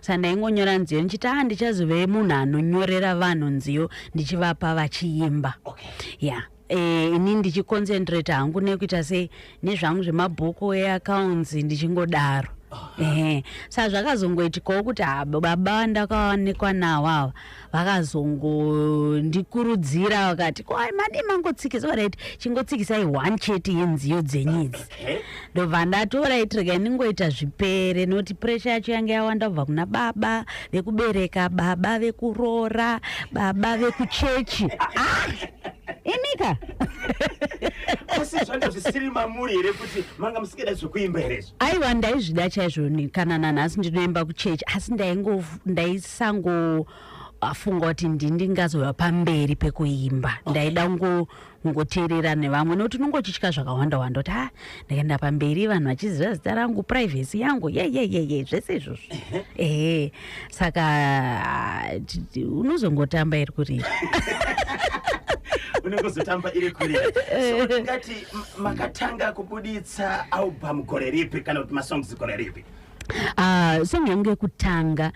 Saka ndaingonyora nziyo ndichiti, a, ndichazove munhu anonyorera vanhu nziyo, ndichivapa vachiimba. Ya, ini ndichiconcentrate hangu nekuita sei nezvangu zvemabhuku eaccounts, ndichingodaro. Ehe, saka zvakazongoitikawo kuti, ha, baba vandakawanikwa navo ava vakazongondikurudzira, vakati, "Kwai, madii mangotsikisa? Alright, chingotsikisai one chete yenziyo dzenyu idzi." Ndobva ndatora itirega ndingoita zvipere, nokuti pressure yacho yange yawanda kubva kuna baba vekubereka, baba vekuroora, baba vekuchechi. Ah! Inika. Asi zvanga zvisiri mamuri here kuti manga musingada zvekuimba here izvo? Aiwa, ndaizvida chaizvo. Kana nanhasi ndinoimba kuchechi, asi ndaisango afunga kuti ndingazova pamberi pekuimba. Ndaida kungoteerera nevamwe, nokuti unongochitya zvakawanda wanda, kuti, ha, ndikaenda pamberi vanhu vachiziva zita rangu, privacy yangu, yeyeyeye, zvese izvozvo. Ehe, saka, ah, unozongotamba iri kurira. Unongozotamba iri kurira. So tingati makatanga kubuditsa album gore ripi, kana kuti masongs gore ripi? Song yangu yekutanga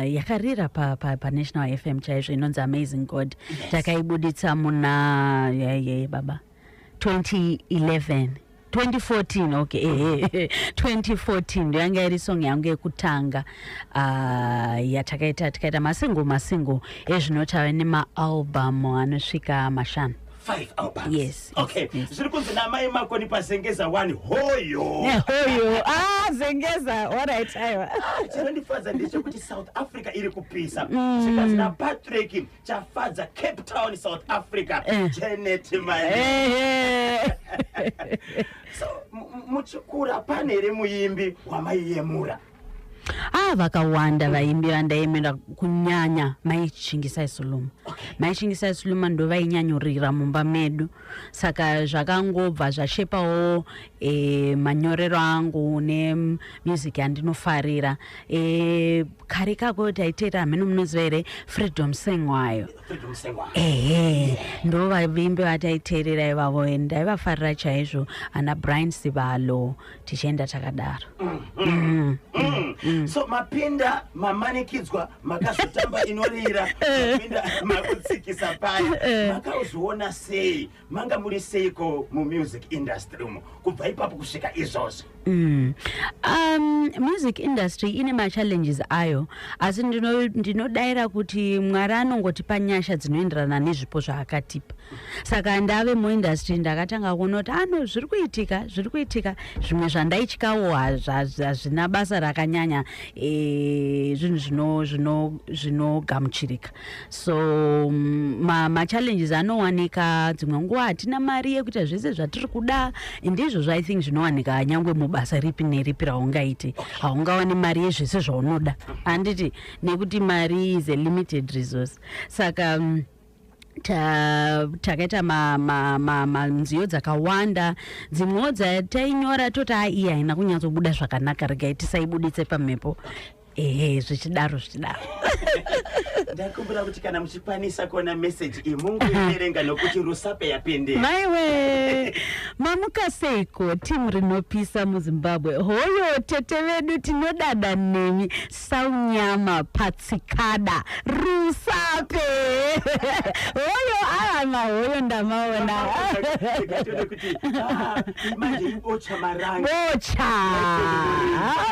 yakarira paNational pa FM chaizvo inonzi "Amazing God". Takaibuditsa muna, yeye baba, 2011, 2014. Okay, ehe, 2014 ndo yanga iri song yangu yekutanga yatakaita. Tikaita masingle, masingle ezvino tave nemaalbum anosvika 5. Five albums? Yes. Okay. Yes. Zviri kunzi namai Makoni paZengeza 1, hoyo. Hoyo, ah, Zengeza, alright, aiwa. Chinondifadza ndechekuti South Africa iri kupisa. Zvikanzi naPatrick Chafadza, Cape Town, South Africa. Janet Mani. So muchikura pane here muimbi wamaiyemura? Ah, vakawanda vaimbi vandaiyemera, kunyanya Mai Chingisai Suluma. Mai Chingisai Suluma ndo vainyanyorira mumba medu, saka zvakangobva zvashepawo manyorero angu nemusic yandinofarira. Kare kako taiteera, hamene munoziva here, Freedom Sengwayo? Freedom Sengwayo. Ehe, ndo vaimbi vataiteerera ivavo. Ndaivafarira chaizvo, ana Brian Sibalo, tichienda takadaro. So mapinda mamanikidzwa, makazotamba inorira, mapinda makutsikisa paya, makazoona sei, manga muri seiko mumusic industry umo kubva ipapo kusvika izvozvo? Music industry ine machallenges ayo, asi ndinodayira kuti Mwari anongotipa nyasha dzinoenderana nezvipo zvaakatipa. Saka ndave muindustry, ndakatanga kuona kuti ano zviri kuitika, zviri kuitika zvimwe zvandaityawo hazvina basa rakanyanya. Zvinhu zvinogamuchirika. So machallenges anowanika, dzimwe nguva hatina mari yekuita zvese zvatiri kuda. Ndizvozvo, I think zvinowanika nyangwe mubasa ripi neripi raungaite. Haungawani mari yezvese zvaunoda, handiti? Nekuti mari is a limited resource. Saka takaita manziyo dzakawanda, dzimwewo dzatainyora toti, a, iyi haina kunyatsobuda zvakanaka, regai tisaibuditse pamhepo. Ehe, zvichidaro zvichidaro. Ndakumbira kuti kana muchikwanisa kuona meseji iyi, mungoiverenga, nokuti Rusape yapindira. Maiwe, mamuka seiko, timu rinopisa muZimbabwe? Hoyo tete vedu, tinodada nemi. Saunyama patsikada, Rusape, hoyo. Aya mahoyo ndamaona. Tikatione kuti, ah, manje ibocha maranga. Bocha,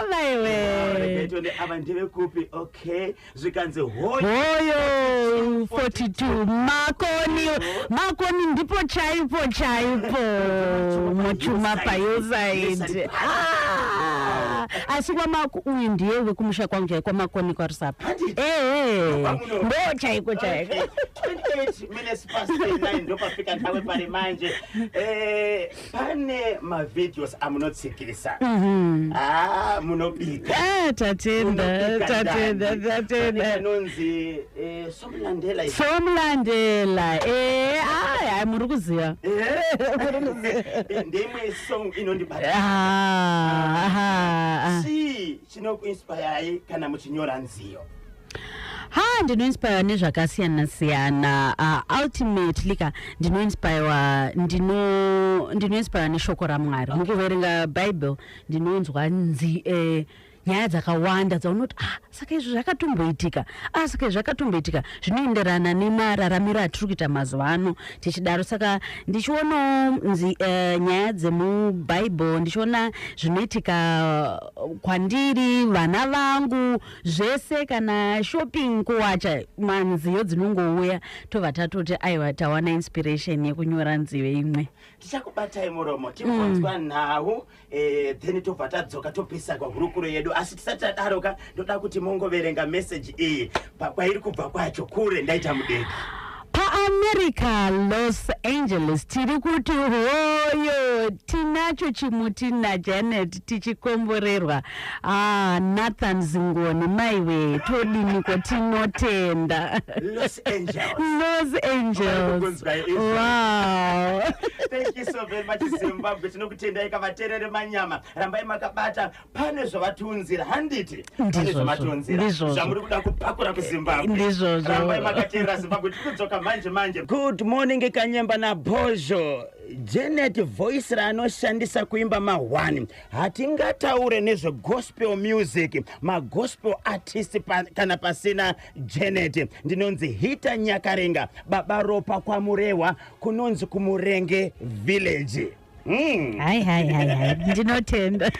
maiwe. Tione ava ndevekupi. Okay, zvikanzi hoyo. Hoyo 42 Makoni, Makoni ndipo chaipo chaipo, muchuma pahillside. Ah, asi kwamaku uyu ndiye wekumusha kwangu chaiko, kwaMakoni kwaRusape. Handiti? Ehe. Kwamuno. Ndo chaiko chaiko. Okay, 28 minutes past 9 ndopafika nthawe pari manje. Pane mavideos amunotsikisa. Ah, munobika. Ah, tatenda. Munobika. Tatenda. Ndandi. Pane Tatenda. kanonzi Somlandela. Somlandela, ai, muri kuziva. Ndeimwe song inondibata. Ah, ah, ah. Chii chinokuinspirei kana muchinyora nziyo? Ha, ndinoinspirwa nezvakasiyana siyana. Ultimately ka, ndinoinspirwa ndinoinspirwa neshoko raMwari. Mukuverenga Bible ndinonzwa nyaya dzakawanda dzaunoti, "Ah, saka izvi zvakatomboitika, ah, saka izvi zvakatomboitika," zvinoenderana nemararamiro atiri kuita mazuva ano tichidaro. Saka ndichionawo nyaya dzemubhaibheri, ndichiona zvinoitika kwandiri, vana vangu, zvese, kana shopping, kuwacha, manziyo dzinongouya, tobva tatoti, "Aiwa, tawana inspiration yekunyora nziyo imwe." Tichakubatai muromo timbonzwa nhau, then tobva tadzoka topisa kwahurukuro yedu. Asi tisati tadaroka, ndoda kuti mungoverenga meseji iyi kwairi kubva kwacho kure. Ndaita mudeki. PaAmerica, Los Angeles, tiri kuti hoyo, tinacho chimuti naJanet, tichikomborerwa. Ah, Nathan Zingoni, maiwe, todiniko? Tinotenda. Los Angeles. Los Angeles. Kunzwa izvo. Wow. Thank you so very much, Zimbabwe. Tinokutendai kavaterere manyama. Rambai makabata, pane zvavatiunzira, handiti? Pane Ndizvozvo, zvavatiunzira ndizvozvo. zvamuri kuda kupakura kuZimbabwe. Ndizvozvo. Rambai makateerera Zimbabwe, tiri kudzoka manje manje. Good morning, Kanyemba naBhozho. Janet, voice raanoshandisa kuimba ma1, hatingataure nezvegospel music, magospel artist kana pasina Janet. Ndinonzi Hita Nyakarenga, Baba Ropa, kwaMurehwa, kunonzi kuMurenge Village. Hai hai hai hai, ndinotenda.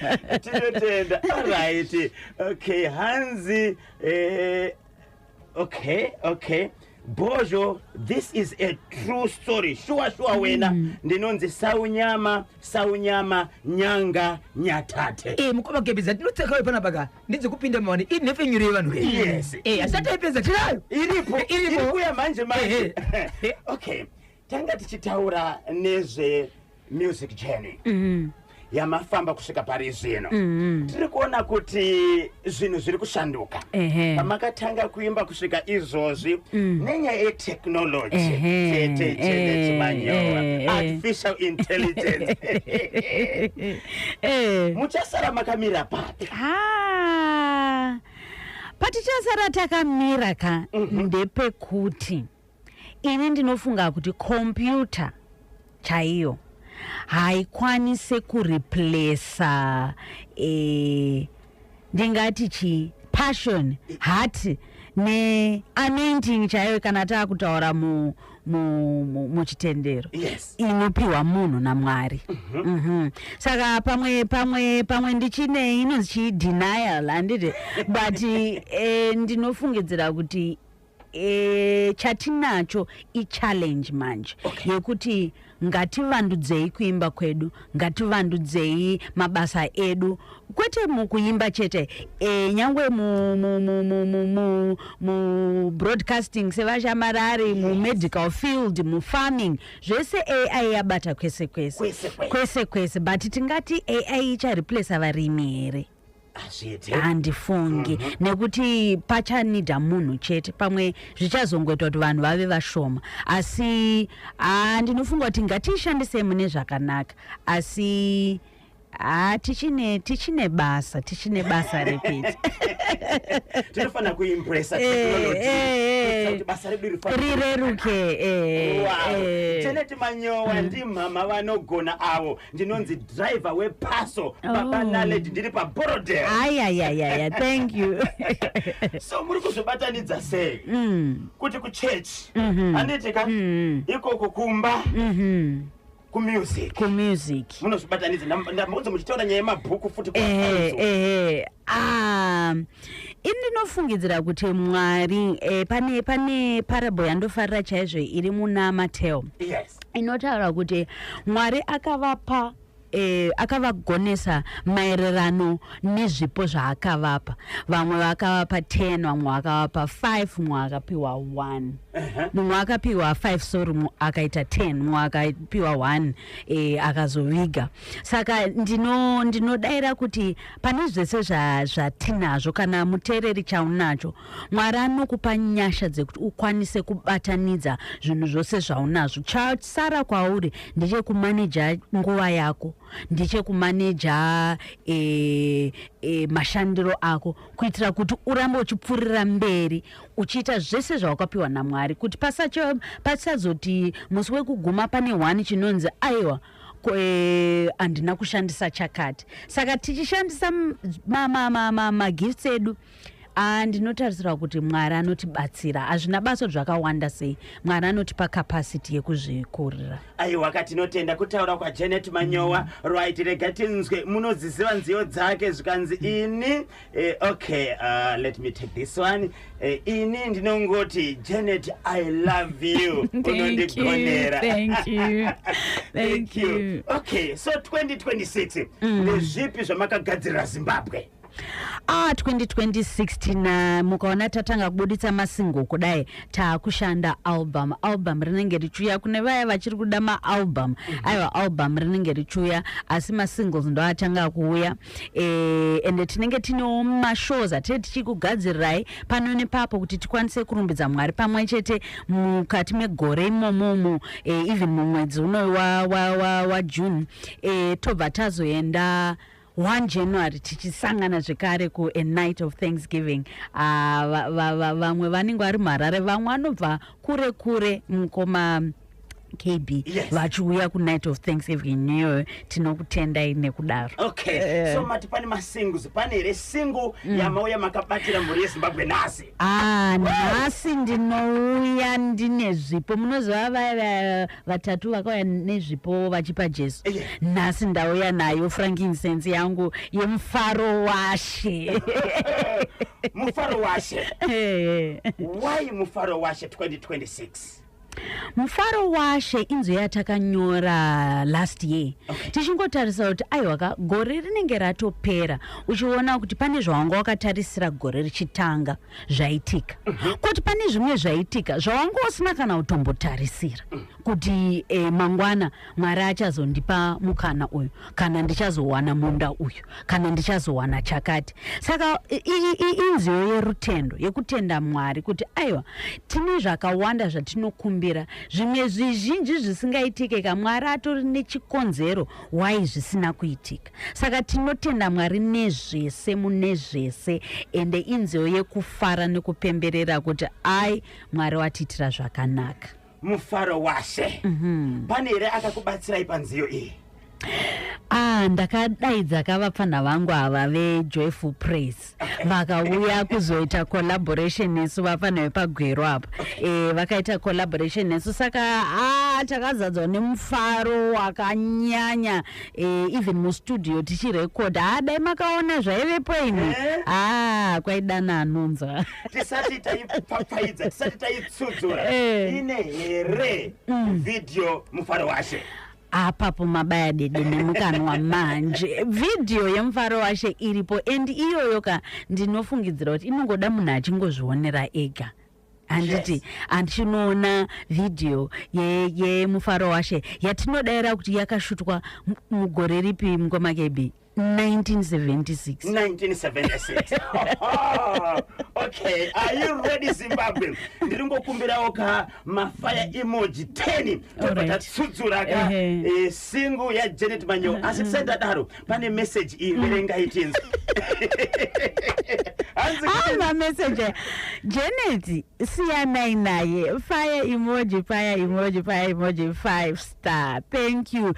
Tinotenda. Alright, okay, hanzi okay, Bozho, this is a true story, shuwa shuwa wena. Ndinonzi Saunyama, Saunyama Nyanga Nyatate. Mukoma Gebedza, ndinotsekayo panapa ka, ndedzekupinda mawani inhepfenyuro yevanhu. Yes. Asati aipedza, tinayo. Iripo. Iripo. Iri kuya manje manje. Ehe. Okay, tanga tichitaura nezve music journey yamafamba kusvika pari zvino. Tiri kuona kuti zvinhu zviri kushanduka pamakatanga kuimba kusvika izvozvi nenyaya yetechnology. Tete Janet Manyowa, artificial intelligence, muchasara makamira papi? Ha, patichasara takamira ka, ndepekuti ini ndinofunga kuti kompyuta chaiyo haikwanise kureplaca ndingati chi passion, heart neanointing chaiyo, kana taakutaura muchitendero inopiwa munhu naMwari. Saka pamwe ndichine inonzi chii, denial, handiti? But ndinofungidzira kuti chatinacho ichallenge manje yekuti ngativandudzei kuimba kwedu, ngativandudzei mabasa edu, kwete mukuimba chete, nyangwe mu broadcasting sevashamarari, mumedical field, mufarming, zvese AI yabata kwese kwese. Kwese kwese. Kwese kwese. But tingati AI ichareplaca varimi here? Hazviiti. Handifungi, nekuti pachanidha munhu chete. Pamwe zvichazongoita kuti vanhu vave vashoma, asi ndinofunga kuti ngatiishandisei mune zvakanaka. Asi ha, tichine basa rekuita. Tinofanira kuembracea technology kuitira kuti basa redu rifambe. Rireruke. Wow. Janet Manyowa ndimama vanogona avo. Ndinonzi driver wepaso, Baba Knowledge, ndiri paBorodale. Ayayayaya, thank you. So muri kuzvibatanidza sei kuti kuchechi, handiti ka, ikoko kumba, kumusic? Kumusic. Munozvibatanidza. Ndambonzi muchitaura nyaya yemabhuku futi. Ehe, ah, ini ndinofungidzira kuti Mwari, pane parable yandofarira chaizvo iri muna Mateo inotaura kuti Mwari akavapa akavagonesa maererano nezvipo zvaakavapa. Vamwe vakavapa 10, vamwe vakavapa 5, mumwe akapiwa 1. Mumwe akapiwa 5, sorry, mumwe akaita 10, mumwe akapiwa 1, akazoviga. Saka ndinodayira kuti pane zvese zvatinazvo, kana muteereri chaunacho, Mwari anokupa nyasha dzekuti ukwanise kubatanidza zvinhu zvose zvaunazvo. Chasara kwauri ndechekumaneja nguva yako. Ndechekumaneja mashandiro ako kuitira kuti urambe uchipfuurira mberi uchiita zvese zvawakapiwa naMwari, kuti pasazoti musi wekuguma pane one chinonzi aiwa, handina kushandisa chakati. Saka tichishandisa magifts edu, ndinotarisira kuti Mwari anotibatsira. Hazvina basa zvakawanda sei, Mwari anotipa capacity yekuzvikurira. Aiwa, katinotenda kutaura kwaJanet Manyowa. Right, rega tinzwe. Munodziziva nziyo dzake. Zvikanzi ini okay, let me take this one. Ini ndinongoti, Janet, I love you. Thank you. Unondigonera. Thank you. Thank you. Okay, so 2026, ndezvipi zvamakagadzirira Zimbabwe? 2026 tina, mukaona tatanga kubuditsa masingle kudai, taakushanda album. Album rinenge richiuya. Kune vaya vachiri kuda maalbum, aiwa, album rinenge richiuya, asi masingles ndo atanga kuuya. Ende tinenge tinewo mashows atinenge tichikugadzirirai pano nepapo kuti tikwanise kurumbidza Mwari pamwe chete mukati megore imomomo, even mumwedzi uno waJune. Tobva tazoenda 1 January tichisangana zvekare ku a night of thanksgiving. Vamwe vanenge vari muHarare, vamwe vanobva kure kure, mukoma KB, vachiuya kunight of thanksgiving iyoyo. Tinokutendai nekudaro. Okay, so mati pane masingles. Pane here single yamauya makabatira mhuri yeZimbabwe nhasi? Ah, nhasi ndinouya ndine zvipo. Munoziva vaya vatatu vakauya nezvipo vachipa Jesu? Nhasi ndauya nayo frankincense yangu yemufaro washe. Mufaro washe. Why Mufaro Washe 2026? Mufaro washe inzwi yatakanyora last year, tichingotarisa kuti aiwaka, gore rinenge ratopera, uchiona kuti pane zvawanga wakatarisira gore richitanga zvaitika, kuti pane zvimwe zvaitika zvawanga usina kana kutombotarisira kuti mangwana Mwari achazondipa mukana uyu, kana ndichazowana munda uyu, kana ndichazowana chakati. Saka inziyo yerutendo, yekutenda Mwari kuti aiwa, tine zvakawanda zvatinokumbira, zvimwe zvizhinji zvisingaitike ka, Mwari atori nechikonzero wai zvisina kuitika. Saka tinotenda Mwari nezvese, mune zvese. Ende inziyo yekufara nekupemberera kuti ai, Mwari watiitira zvakanaka. Mufaro Washe. Pane here akakubatsirai panziyo iyi? Ah, ndakadaidza kavapfanha vangu ava veJoyful Praise, vakauya kuzoita collaboration nesu. Vapfanha vepagwero apa, vakaita collaboration nesu. Saka takazadzwa nemufaro wakanyanya, even mustudio tichirekodha. Dai makaona zvaivepo imi. Eh? Kwaidana anonzwa. Tisati taipfapfaidza, tisati taitsudzura, ine here vhidhiyo Mufaro Washe? Apapo mabaya dede nemukanwa manje. Vhidhiyo yeMufaro Washe iripo, and iyoyo ka, ndinofungidzira kuti inongoda munhu achingozvionera ega, handiti? Handichinoona vhidhiyo yeMufaro Washe yatinodayira kuti yakashutwa mugore ripi, mukoma KB? 1976. 1976. Okay, are you ready, Zimbabwe? Ndiri ngokumbirawo ka mafire emoji 10, tobva tatsudzura ka single yaJanet Manyowa. Asi tisati tadaro, pane message iyi, verengai tinzwe. Hanzi Mameseji. "Janet, siyanai naye. Fire emoji, fire emoji, fire emoji, 5 star. Thank you.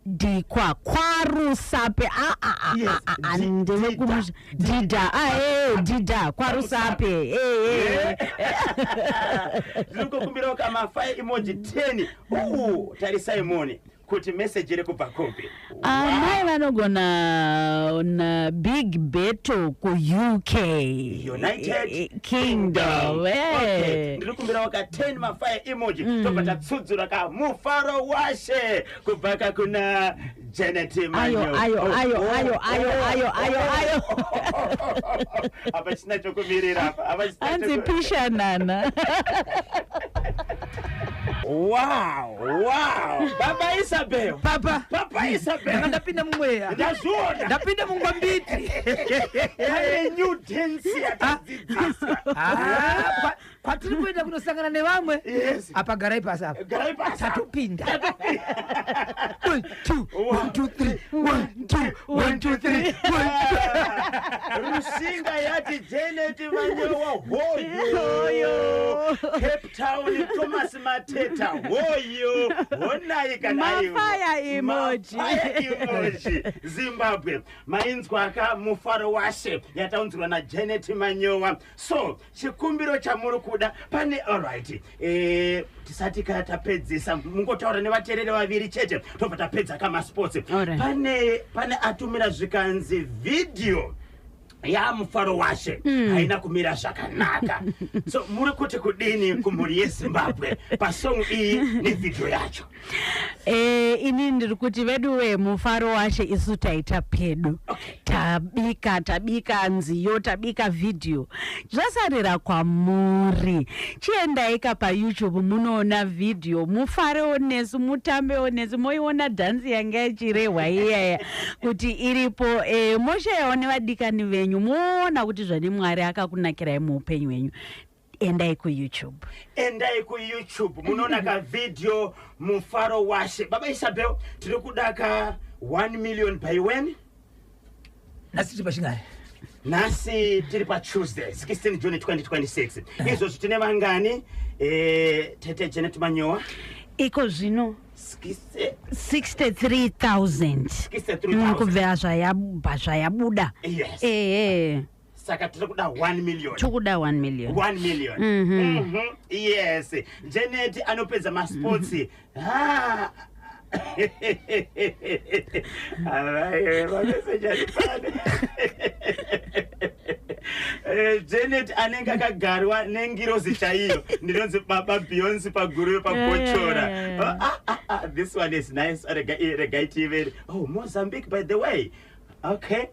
Dikwa kwaRusape." Ah, ah, ah, ah, ah, ndevekumusha Dida. Dida kwaRusape. Ndiri ngokumbirawo ka mafire emoji 10. Tarisai mone kuti message iri kubva kupi. Amai vanogona na big battle kuUK. United Kingdom. Okay. Ndiri kumbirawo ka 10 mafire emoji, tobva tatsudzura ka Mufaro Washe kubva ka kuna Janet Ayo. Manyo. Ayo. Oh, Ayo. oh, Ayo, ayo, oh, ayo, ayo, oh. ayo. Apa chisina chokumirira apa. Apa chisina Hanzi pishanana. Wow. Baba Isabel. Papa. Papa Isabel. Ndanga ndapinda mumweya. Ndazviona. Ndapinda mungwambiti. Pane new dance yatadzidziswa. Ah, Kwatiri kuenda kunosangana nevamwe. Yes. Apa garai pasi apa. Garai pasi. Tatopinda. 1 2 1 2 3 1 2 1 2 3. Rushinga yati Janet Manyowa hoyo. Cape Town, Thomas Mateta hoyo. Honai kana. Mafire emoji. Mafire emoji. Zimbabwe, mainzwaka Mufaro Washe yataunzirwa naJanet Manyowa. So chikumbiro chamuri kuda pane, alright, tisati ka tapedzisa, mungotaura nevateereri vaviri chete, tobva tapedza kamasports. Alright. Pane atumira zvikanzi vhidhiyo yaMufaro Washe haina kumira zvakanaka. So muri kuti kudini kumhuri yeZimbabwe pasong iyi nevhidhiyo yacho? Ini ndiri kuti veduwe, Mufaro Washe isu taita pedu. Tabika, tabika nziyo, tabika vhidhiyo, zvasarira kwamuri. Chiendaika paYouTube, munoona vhidhiyo, mufarewo nesu, mutambewo nesu, moiona dhanzi yanga ichirehwa iyaya kuti iripo. Moshayawo nevadikani venyu, muona kuti zvani Mwari akakunakirai muupenyu hwenyu. Endai kuYouTube. Endai kuYouTube, munoona kavhidhiyo Mufaro Washe. Baba Isabel, tiri kuda ka 1 million by when? Nhasi tiri pachingari? Nhasi tiri paTuesday, 16 June 2026. Izvozvi tine vangani, tete Janet Manyowa? Iko zvino 63,000. 63,000. Kubva zvayabuda. Yes. Ehe. Saka tiri kuda 1 million. Tokuda 1 million. 1 million. Yes, Janet anopedza masports. Ah. Alright, mameseji ari pano. Janet anenge akagarwa nengirozi chaiyo. Ndinonzi Baba Beyonce paguru pagochora. Yeah. Oh, ah, ah, ah, this one is nice. Regai tiveri. Oh, Mozambique, by the way. Okay.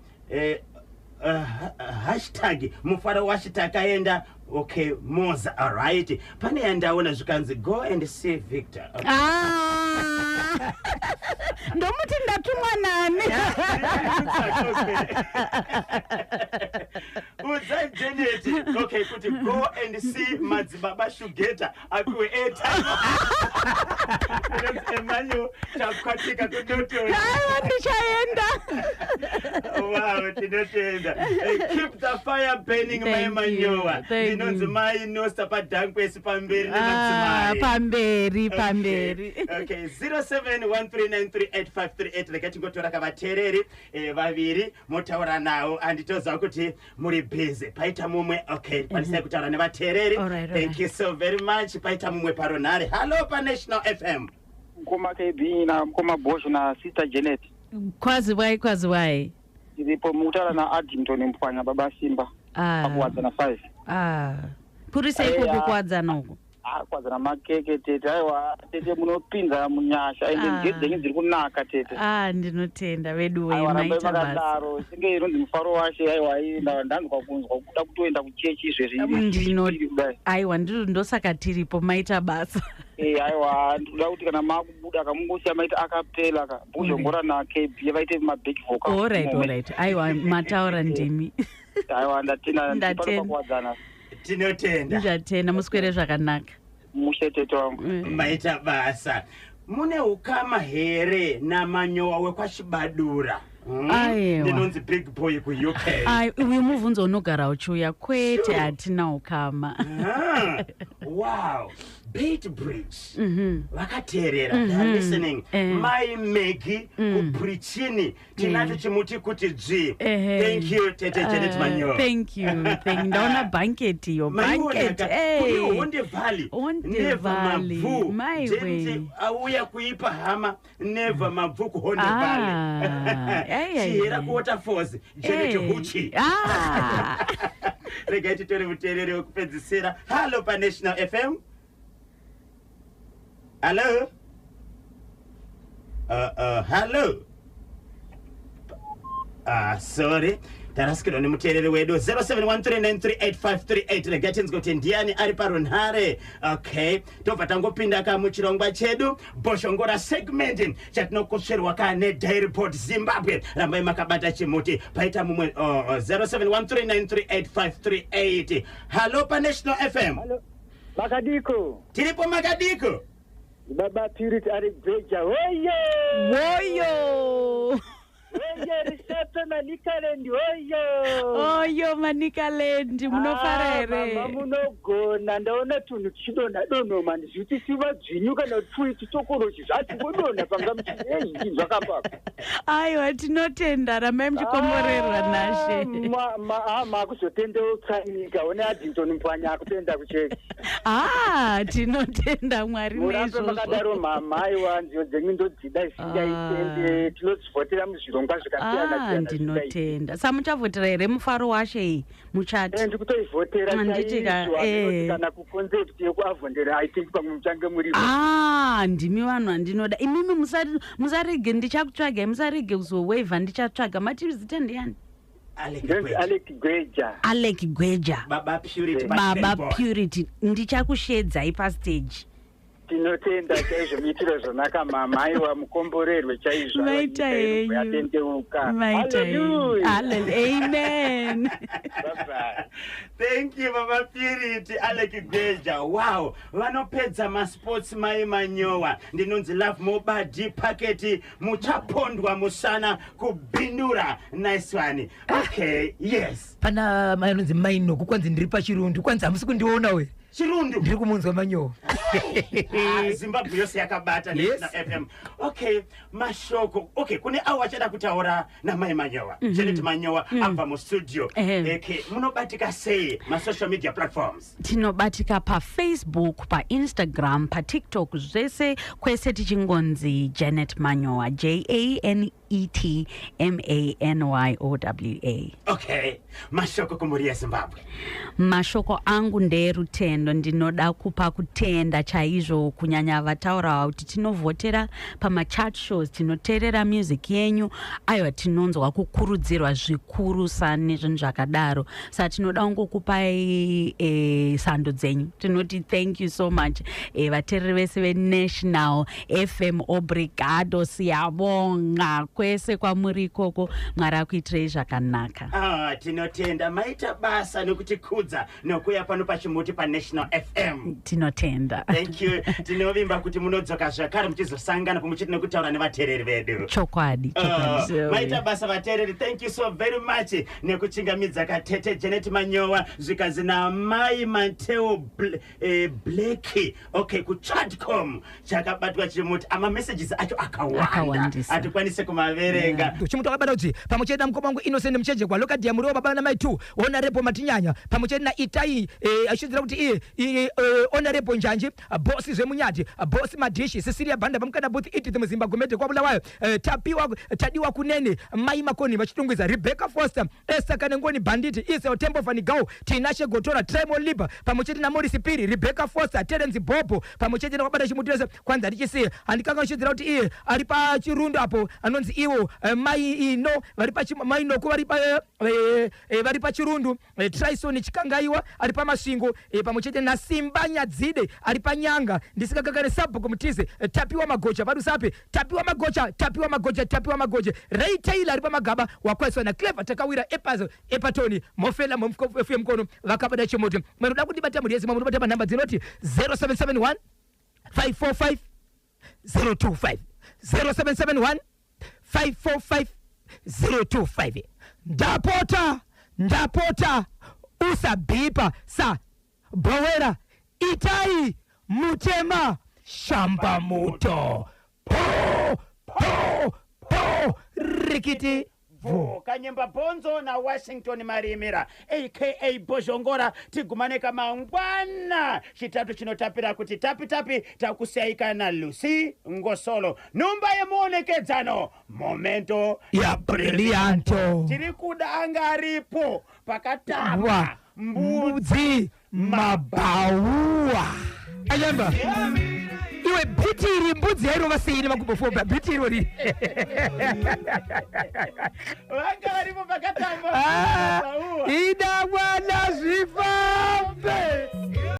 #MufaroWashe takaenda. Okay, Moza. Alright, pane yandaona zvikanzi go and see Victor. Okay. Ah! Ndomuti ndatumwa nani? Udza Janet, okay, kuti go and see Madzibaba Shugeta apiwe airtime. Ndinonzi Emmanuel Chakwatika kudotori. Aiwa, ndichaenda. Wow, tinotenda. Keep the fire burning, mai Thank you, Manyowa. thank Ndinonzi you. mai Nosta padhankwesi, pamberi Ah, nemadzimai. pamberi, pamberi. Okay, 0713938538. Rega tingotora kavateereri vaviri, motaura nawo. Handitoziva kuti muri busy. Paita mumwe. Okay, kwanisai kutaura nevateereri. Alright, Thank you so very much. Paita mumwe paronhare. Hallo paNational FM. Mukoma KB namukoma Bosho nasister Janet. Kwaziwai, kwaziwai. Tiripo. Mukutaura naAddington Mupwanya, Baba Simba. Ah, Pakuwadzana 5. ah. Purisa ikoko. Eya. Kuwadzana uko. Kuwadzana makeke, tete. Aiwa tete, munopinza munyasha, ende Ah. nziyo dzenyu dziri kunaka, tete. Ah, ndinotenda veduwe. Aiwa, rambai Maita basa. makadaro. Singe inonzi Mufaro Washe, aiwa, ndanzwa kunzwa kuda kutoenda kuchechi izvezvi. Kudai. Aiwa, ndiro ndosaka tiripo. Maita basa. Aiwa, ndinoda kuti kana makubuda kamungosiya maita acapella ka Bhozhongora naKB vaite maback vocal. Alright, aiwa, mataura ndimi. Aiwa, ndatenda. Ndatenda. Ndipano paKuwadzana. Tinotenda. Ndatenda, muswere zvakanaka. Mushe, tete wangu. Maita basa. Mune ukama here naManyowa wekwaChibadura? Aiwa. Ndinonzi Big Boy kuUK. Ai, uyu mubvunzo unogara uchiuya. Kwete, Sure. hatina ukama. Ah, wow, Bait Bridge vakateerera, they are listening. Mai Megi kuPrichini, tinacho chimuti kuti dzvi. Thank you, tete Janet Manyowa. Thank you, thank you. Ndaona bhanket iyo, bhanket. Kuri Honde Valley. Honde Neva Valley, Mabvu. my James way. auya kuipa hama Neva Mabvu kuHonde Ah, Valley. ai, ai, Chihera ai. kuWaterfalls, Janet Huchi. Ah. Regai titore muteereri wekupedzisira. Hallo paNational FM. Hallo. Hallo. Ah, sorry, tarasikirwa nemuteereri wedu. 0713938538. Regai tinzwe kuti ndiani ari parunhare. Okay, tobva tangopinda ka muchirongwa chedu Bhoshongora segment chatinokotsverwa ka neDairiport Zimbabwe. Rambai makabata chimuti. Paita mumwe. 0713938538. Hallo paNational FM. Makadiko. Tiripo, makadiko? Baba Purity ari Gweja. Oyo! Woyo. Oyo Risepe Manicaland. Oyo! Oyo Manicaland, munofara Ah, here? Mama munogona, ndaona tunhu tuchidonha donho mani zviti siva dzvinyu kana tui titokorochi zvatingodonha panga muchiei zvakapapa. Aiwa, tinotenda, rambai muchikomborerwa nashe. Makuzotendeutsa nyika one Addington Mupwanya akutoenda kuchechi. Ah, tinotenda Mwari Murambe makadaro neizvozvo. mama, aiwa nziyo dzenyu ndodzida isingaitende, tinodzivhotera muzvirongwa zvakasiyana Ah, siyana. ndinotenda. Samuchavhotera here mufaro washe iyi muchati? Ndikutoivhotera Handiti ka, chaizvo, eh. kana kuconcept yekuAvondale, I think pamwe muchange muripo. Ah, ndimi vanhu vandinoda imimi. Musarege ndichakutsvagai, musarege kuzowevha ndichatsvaga. Mati zita ndiani? Alec Ndonzi Gweja. Alec Gweja. Alec Gweja. Baba Purity. Baba Boy. Purity, ndichakushedzai pastage. Tinotenda chaizvo, muitiro zvanaka mama, aiwa mukomborerwe chaizvo. Aiwa, Maita nyika iri henyu. yatendeuka. Maita henyu. Hallelujah. Amen. Bye-bye. Thank you, Baba Purity. Alec Gweja, wow, vanopedza masports mai Manyowa. Ndinonzi Love Mobadi Paketi, muchapondwa musana kubindura. Nice one. Okay, yes. Pana mai anonzi Mainoku, kwanzi ndiri paChirundu, kwanzi hamusi kundiona we. Chirundu. Ndiri kumunzwa Manyowa. Ah, Zimbabwe yose yakabata. Yes. National FM. Okay, mashoko. Okay, kune avo vachada kutaura namai Manyowa, Janet Manyowa abva mustudio. Ehe. Okay, munobatika sei masocial media platforms? Tinobatika paFacebook, paInstagram, paTikTok, zvese kwese tichingonzi Janet Manyowa, Janet Manyowa. Okay, mashoko kumhuri yeZimbabwe. Mashoko angu ndeerutendo. Ndinoda kupa kutenda chaizvo kunyanya vataura kuti tinovhotera pamachat shows, tinoteerera music yenyu. Aiwa, tinonzwa kukurudzirwa zvikurusa nezvinhu zvakadaro, saka tinoda kungokupai sando dzenyu. Tinoti thank you so much, vateereri vese veNational FM. Obrigado, siyabonga kwese kwamuri ikoko. Mwari akuitirei zvakanaka. Ah, tinotenda, maita basa nekutikudza nokuya pano pachimuti paNational FM. Tinotenda. Thank you. Tinovimba kuti munodzoka zvakare muchizosangana pamwe chete nekutaura nevateereri vedu. Chokwadi, chokwadi. Maita basa vateereri, thank you so very much nekuchingamidza katete Janet Manyowa, zvikanzi namai Manteo Blaki. Okay, kuChadcom chakabatwa chimuti. Amamessages acho akawanda, Akawandisa. hatikwanisi kumaverenga. Chimuti wakabata kuti pamwe chete namukoma wangu Innocent Muchejekwa Lokadhiya Muriwo, baba namai 2 Honorable Matinyanya, pamwe chete naItai, achidzira kuti iye Honorable Njanji, Bosi Zvemunyati, Bosi Madhishi, Cecilia Banda pamukana Booth, Edith Muzimba Gomede kwaBulawayo, Tapiwa Tadiwa Kunene, Mai Makoni vachitungwiza, Rebecca Foster, Esther Kanengoni Banditi, Isel Tembo Fanigau, Tinashe Gotora, Tremo Liba, pamwe chete naMorisi Piri, Rebecca Foster, Terence Bobo, pamwe chete nakabata chimuti wese. Kwanza ndichisiya handikanga chidzira kuti iye ari paChirundu apo anonzi iwo mai ino vari mai Noku vari pa vari paChirundu, Trison Chikangaiwa ari paMasvingo, pamwe chete naSimba Nyadzide ari paNyanga, ndisikakakane Sabhuku Mutize, Tapiwa Magocha paRusape, Tapiwa Magocha, Tapiwa Magocha, Tapiwa Magocha, Ray Taylor ari paMagaba, wakwaiswa naClever Takawira epazo Epatoni Mofela Momfuye Mukono vakabata chimuti. Manoda kundibata mhuri yeZimbabwe, munobata panhamba dzinoti 0771 545 025, 0771 545 025. Ndapota, ndapota, usabhipa sa bhowera itai mutema shamba muto po po po rikiti Bvu Kanyemba Bhonzo naWashington Marimira aka Bhozhongora. Tigumane kamangwana Chitatu chinotapira kuti tapi tapi. Takusiyai naLucy Ngosolo, nhumba yemuonekedzano, momento ya brillianto. Tiri kuda anga aripo Wa pakatamba mbudzi mbudzi mabhauwa anyamba. Iwe, bhiti iri mbudzi yairova sei nemakumbo 4? Bhiti irori. Vanga varipo pakatamba Ah, mabhauwa. Ida mwana zvifambe.